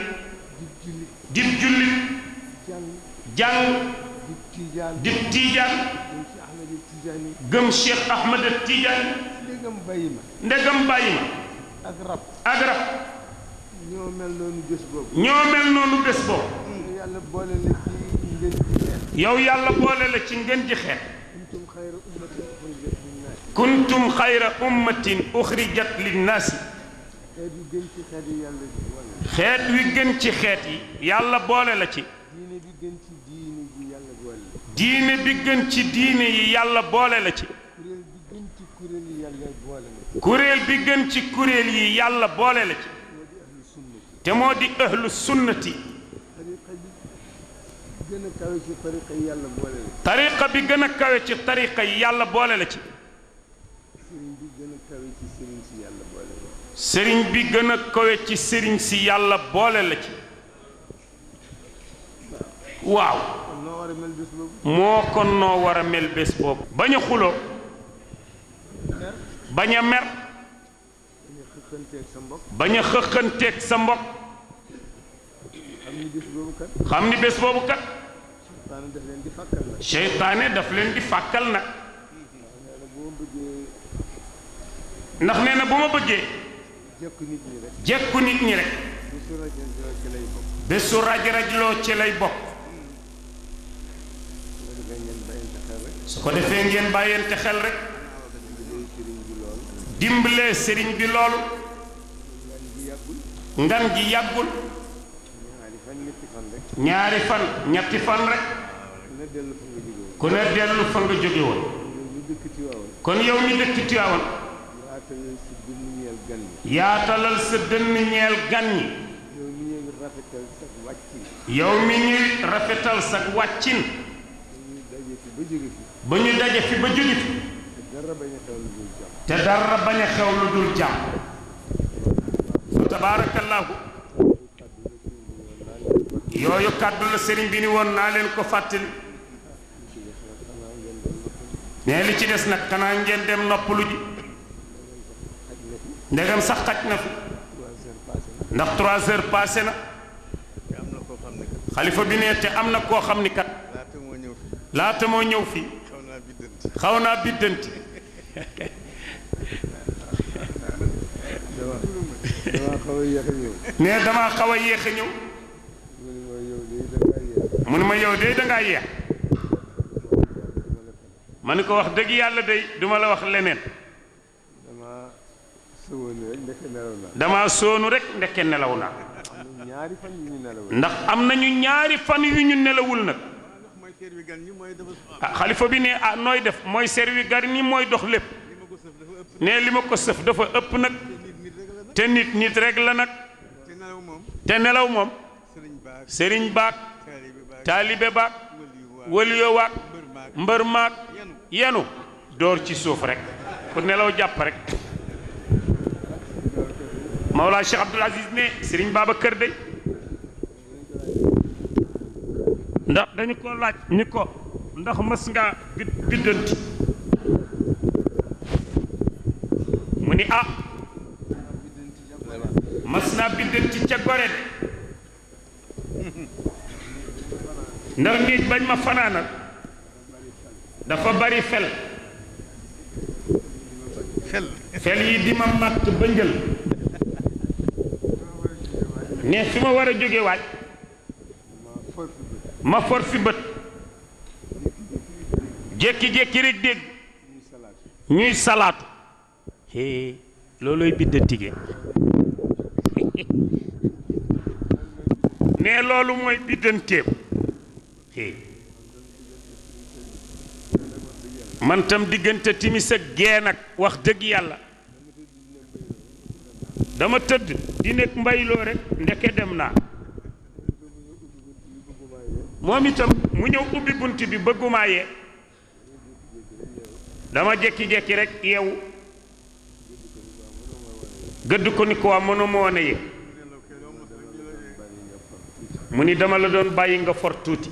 dib jullit jàng dib tiijaan gëm Cheikh Ahmed Tidiane ndegam bàyyi ma ak rab ñoo mel noonu bés boobu yow yàlla boole la ci ngeen ji xeet kuntum xayra ummatin uxrijat linnaasi xeet wi gën ci xeet yi yàlla boole la ci diine bi gën ci diine yi yàlla boole la ci kuréel bi gën ci kuréel yi yàlla boole la ci te moo di ahlu sunnati tariqa bi gën a kawe ci tariqa yi yàlla boole la ci sëriñ bi gën a kawe ci sëriñ si yàlla boole la ci waaw moo kon noo war a mel bés boobu bañ a xuloo bañ a mer bañ a xëqanteeg sa mbokk xam ni bés boobu kat seytaane daf leen di fàkkal nag ndax nee na bu ma bëggee jekku nit ñi rek bésu raj-rajloo ci lay bokk su ko defee ngeen bàyyente xel rek dimbalee sëriñ bi loolu ngan gi yàggul ñaari fan ñetti fan rek ku ne dellu fa nga jóge woon kon yow mi dëkk Tiwaawan yaatalal sa dënn ñeel gan ñi yow mi ñuy rafetal sa wàccin ba ñu daje fi ba jóge fi te dara bañ a xew lu dul jàmm fa tabaarakallaahu yooyu kàddu la sëriñ bi ni woon naa leen ko fàttali mais li ci des nag xanaa ngeen dem noppalu ji ndegam sax xaj na fi ndax 3 heures passé na xalifa bi ne te am na koo xam ni kat laata moo ñëw fii xaw naa biddanti nee damaa xaw a yéex a ñëw mu ne ma yow de dangaa yeex ma ni ko wax dëgg yàlla day duma la wax leneen dama soonu rek ndekke nelaw naa ndax am nañu ñaari fan yu ñu nelawul nag xalifa bi ne ah nooy def mooy servi gar ni mooy dox lépp ne li ma ko sëf dafa ëpp nag te nit rek la nag te nelaw moom sëriñ baak taalibe baak waliyo waak mbër maak yenu door ci suuf rek ku nelaw jàpp rek Mawlaa Cheikh Abdoul Aziz ne sëriñ Babacar dey ndax dañu ko laaj ni ko ndax mës ngaa biddanti mu ni ah mas naa biddanti ca gore de ndax nit bañ ma fanaanal dafa bari fel yi di ma matt ba njël ne fi ma war a jóge waaj ma for fi bët jékki-jékki rek dégg ñuy salaatu hee loolooy biddantige ne loolu mooy biddanteem hee man tam diggante timis ak gee nag wax dëgg yàlla dama tëdd di nekk mbayloo rek ndeke dem naa moom itam mu ñëw ubbi bunt bi bëggumaa yee dama jekki-jekki rek yeewu gëdd ko ni ko waa mënuma woon a yee mu ni dama la doon bàyyi nga for tuuti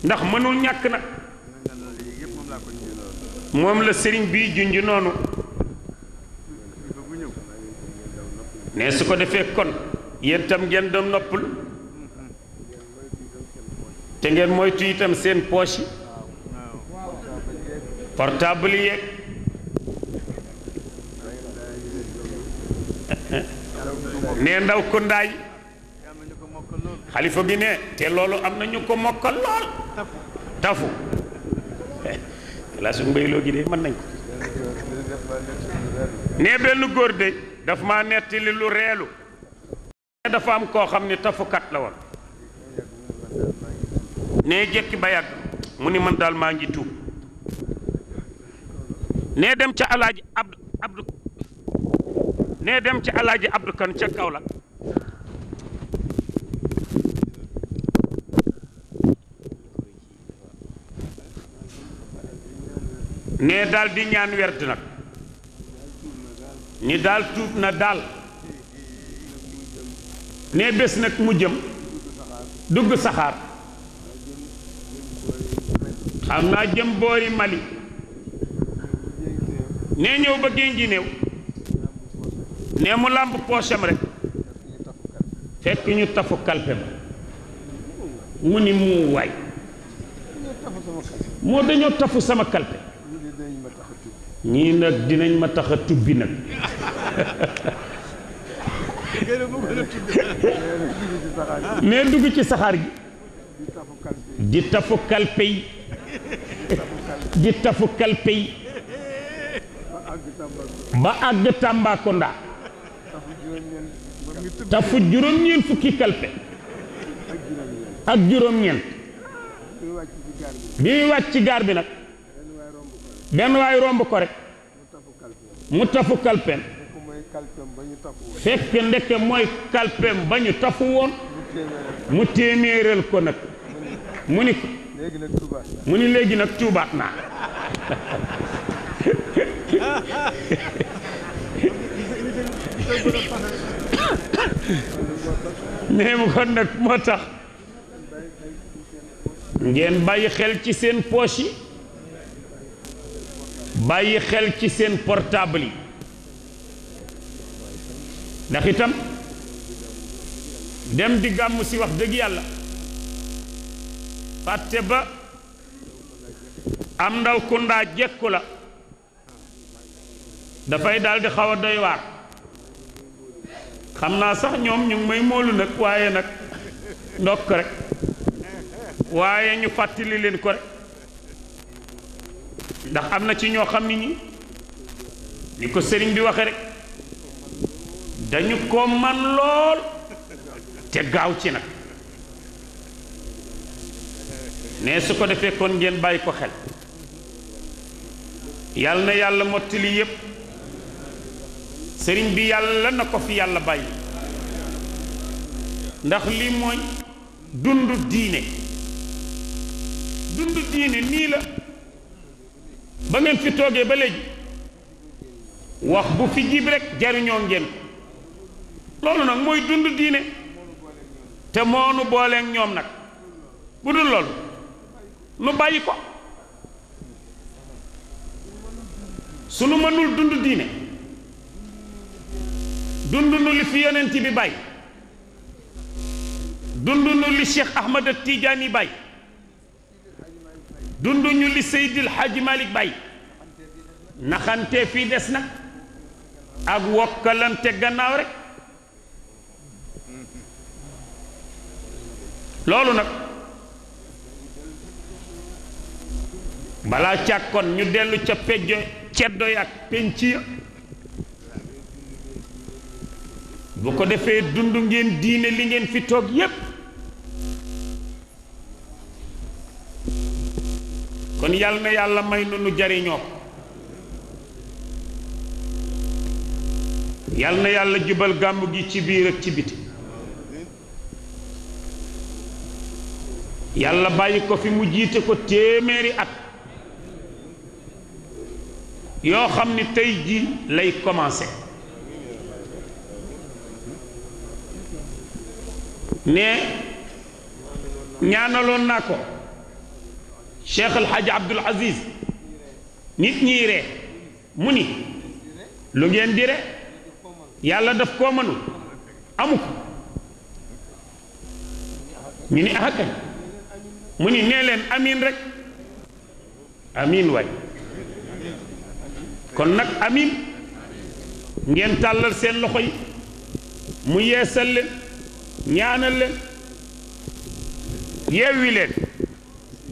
ndax mënul ñàkk nag moom la sëriñ bii junj noonu ne su ko defee kon yéen tam ngeen doon noppal te ngeen moytu itam seen poche yi portable yeeg ne ndaw ko ndaay xalifa bi ne te loolu am na ñu ko mokkal lool tafu la su mbayloo gi de mën nañ ko ne benn góor de daf ma nettali lu reelu dafa am koo xam ne tafukat la woon ne jekki ba yàgg mu ni man daal maa ngi tuub ne dem ca alaaji abdu ne dem ca alaaji abdu kan ca Kaolack ne daal di ñaan werd nag ni daal tuub na daal ne bés nag mu jëm dugg saxaar xam naa jëm boori Mali ne ñëw ba génji néew ne mu làmb poosam rek fekk ñu tafu kalpe ba mu ni mu waay moo dañoo tafu sama kalpe ñii nag dinañ ma tax a tubbi nag ne dugg ci saxaar gi di tafu kalpe yi di tafu kalpe yi ba àgg Tambacounda tafu juróom-ñeent fukki kalpe ak juróom-ñeent bi muy wàcc ci gaar bi nag benn waay romb ko rek mu tafu kalpeem fekk ndeke mooy kalpeem ba ñu tafu woon mu téeméeral ko nag mu ni ko mu ni léegi nag tuubaat naa nee mu kon nag moo tax ngeen bàyyi xel ci seen poche yi bàyyi xel ci seen portable yi ndax itam dem di gàmm si wax dëgg yàlla fàtte ba am ndaw kundaa jekku la dafay daldi xaw a doy waar xam naa sax ñoom ñu ngi may moolu nag waaye nag ndokk rek waaye ñu fàttali leen ko rek ndax am na ci ñoo xam ni ñi ni ko sëriñ bi waxe rek dañu ko man lool te gaaw ci nag ne su ko defee kon ngeen bàyyi ko xel yàlla na yàlla mottali yépp sëriñ bi yàlla na ko fi yàlla bàyyi ndax li mooy dund diine nii la ba ngeen fi toogee ba léegi wax bu fi jib rek jariñoo ngeen loolu nag mooy dund diine te moonu booleek ñoom nag bu dul loolu nu bàyyi ko sunu mënul dund diine dund nu li fi yonent bi bàyyi dund nu li Cheikh Ahmad Tidiane bàyyi dund ñu li Seydil Hadji Malick bàyyi naxante fii des nag ak wokkalante gannaaw rek loolu nag balaa càkkoon ñu dellu ca pejjo ceddo yi ak penc ya bu ko defee dund ngeen diine li ngeen fi toog yépp kon yàlla na yàlla may nu nu jariñoo yàlla na yàlla jubal gàmmu gi ci biir ak ci biti yàlla bàyyi ko fi mu jiite ko téeméeri at yoo xam ni tey ji lay commencé ne ñaanaloon naa ko Cheikh El Hadj Abdoul Aziz nit ñi ree mu ni lu ngeen di re yàlla daf koo mënul amu ko ñu ni akañ mu ni nee leen amiin rek amiin waay kon nag amiin ngeen tàllal seen loxo yi mu yeesal leen ñaanal leen yeewi leen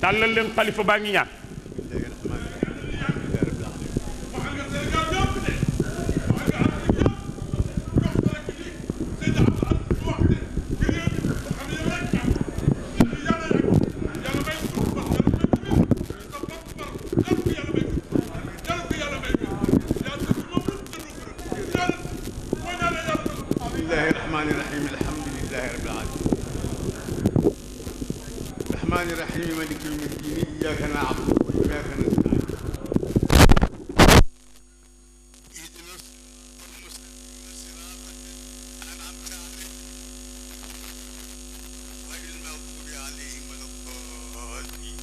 tàllal leen xalifa baa ngi ñaan الرحيم مالك يوم الدين إياك نعبد وإياك نستعين اهدنا الصراط أنعمت عليهم غير المغضوب عليهم ولا الضالين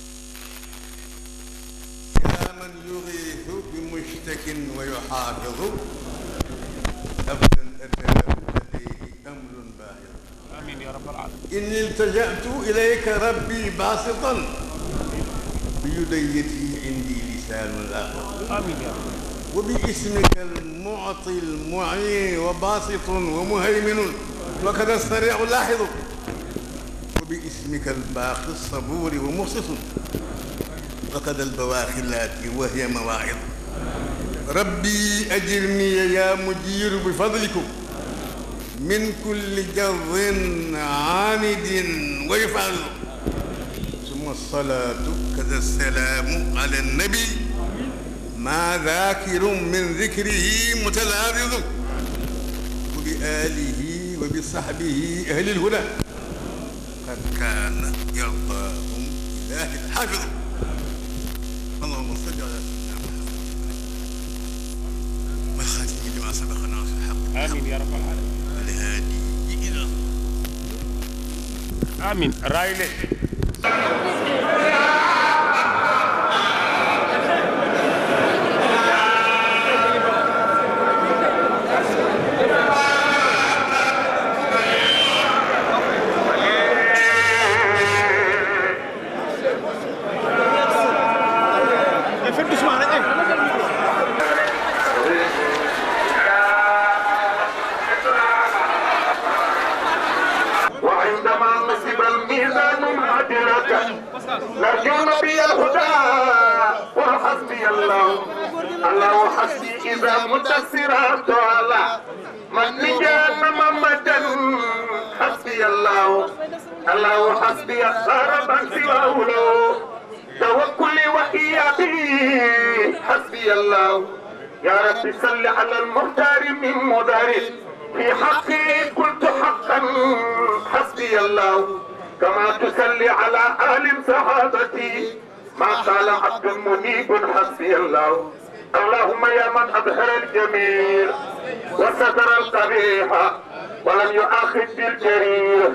يا من يغيث بمشتك ويحافظ أبدا أتاه لديه أمر باهر آمين يا رب العالمين إني التجأت إليك ربي باسطا بيديتي عندي لسان الآخر آمين يا رب وباسمك المعطي المعين وباسط ومهيمن وكذا السريع لاحظ وباسمك الباقي الصبور ومقسط وكذا البواخلات وهي مواعظ ربي أجرني يا مجير بفضلكم من كل جر عاند ويفعل ثم الصلاة كذا السلام على النبي ما ذاكر من ذكره متلابذ وبآله وبصحبه أهل الهدى قد كان يرضاهم إله الحافظ اللهم صل على سيدنا محمد والخاتم لما سبق ناصر الحق آمين يا رب العالمين الهادي إلى آمين رايلة الله الله حسبي إذا متسرات على من جهنم مدا حسبي الله الله حسبي غربا سواه له توكلي وإيابي حسبي الله يا رب صل على المختار من مدارس في حقي قلت حقا حسبي الله كما تصلي على آل صحابتي ما قال عبد منيب حسبي الله اللهم يا من أظهر الجميل وستر القبيح ولم يؤاخذ بالجرير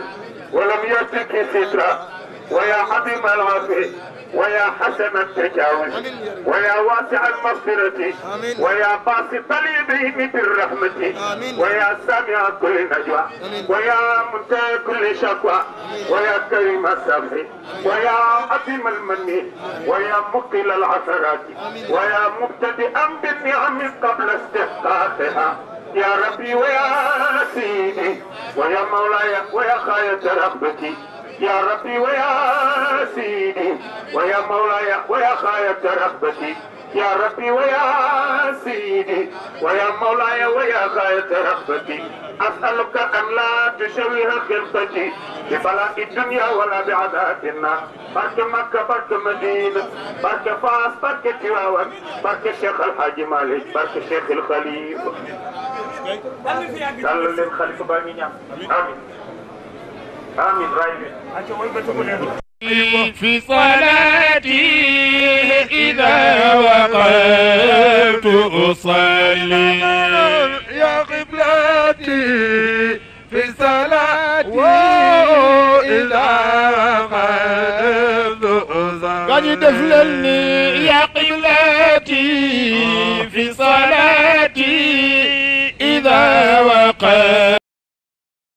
ولم يترك سترة ويا عظيم العفو ويا حسن التجاوز ويا واسع المغفرة ويا باسط اليدين بالرحمة ويا سامع كل نجوى ويا منتهى كل شكوى ويا كريم السفح ويا عظيم المن ويا مقل العثرات ويا مبتدئا بالنعم قبل استحقاقها يا ربي ويا سيدي ويا مولاي ويا خاية رغبتي يا ربي ويا سيدي ويا مولاي ويا خاية رغبتي يا ربي ويا سيدي ويا مولاي ويا غاية رغبتي أسألك أن لا تشوه خلقتي ببلاء الدنيا ولا بعذاب النار بارك مكة بارك مدينة بارك فاس بارك تواون بارك الشيخ الحاج مالك بارك الشيخ الخليفة قال للخليفة بامين آمين آمين رايبين في صلاتي إذا وقفت أصلي يا قبلتي في صلاتي إذا وقفت أصلي قد دفلني يا قبلتي في صلاتي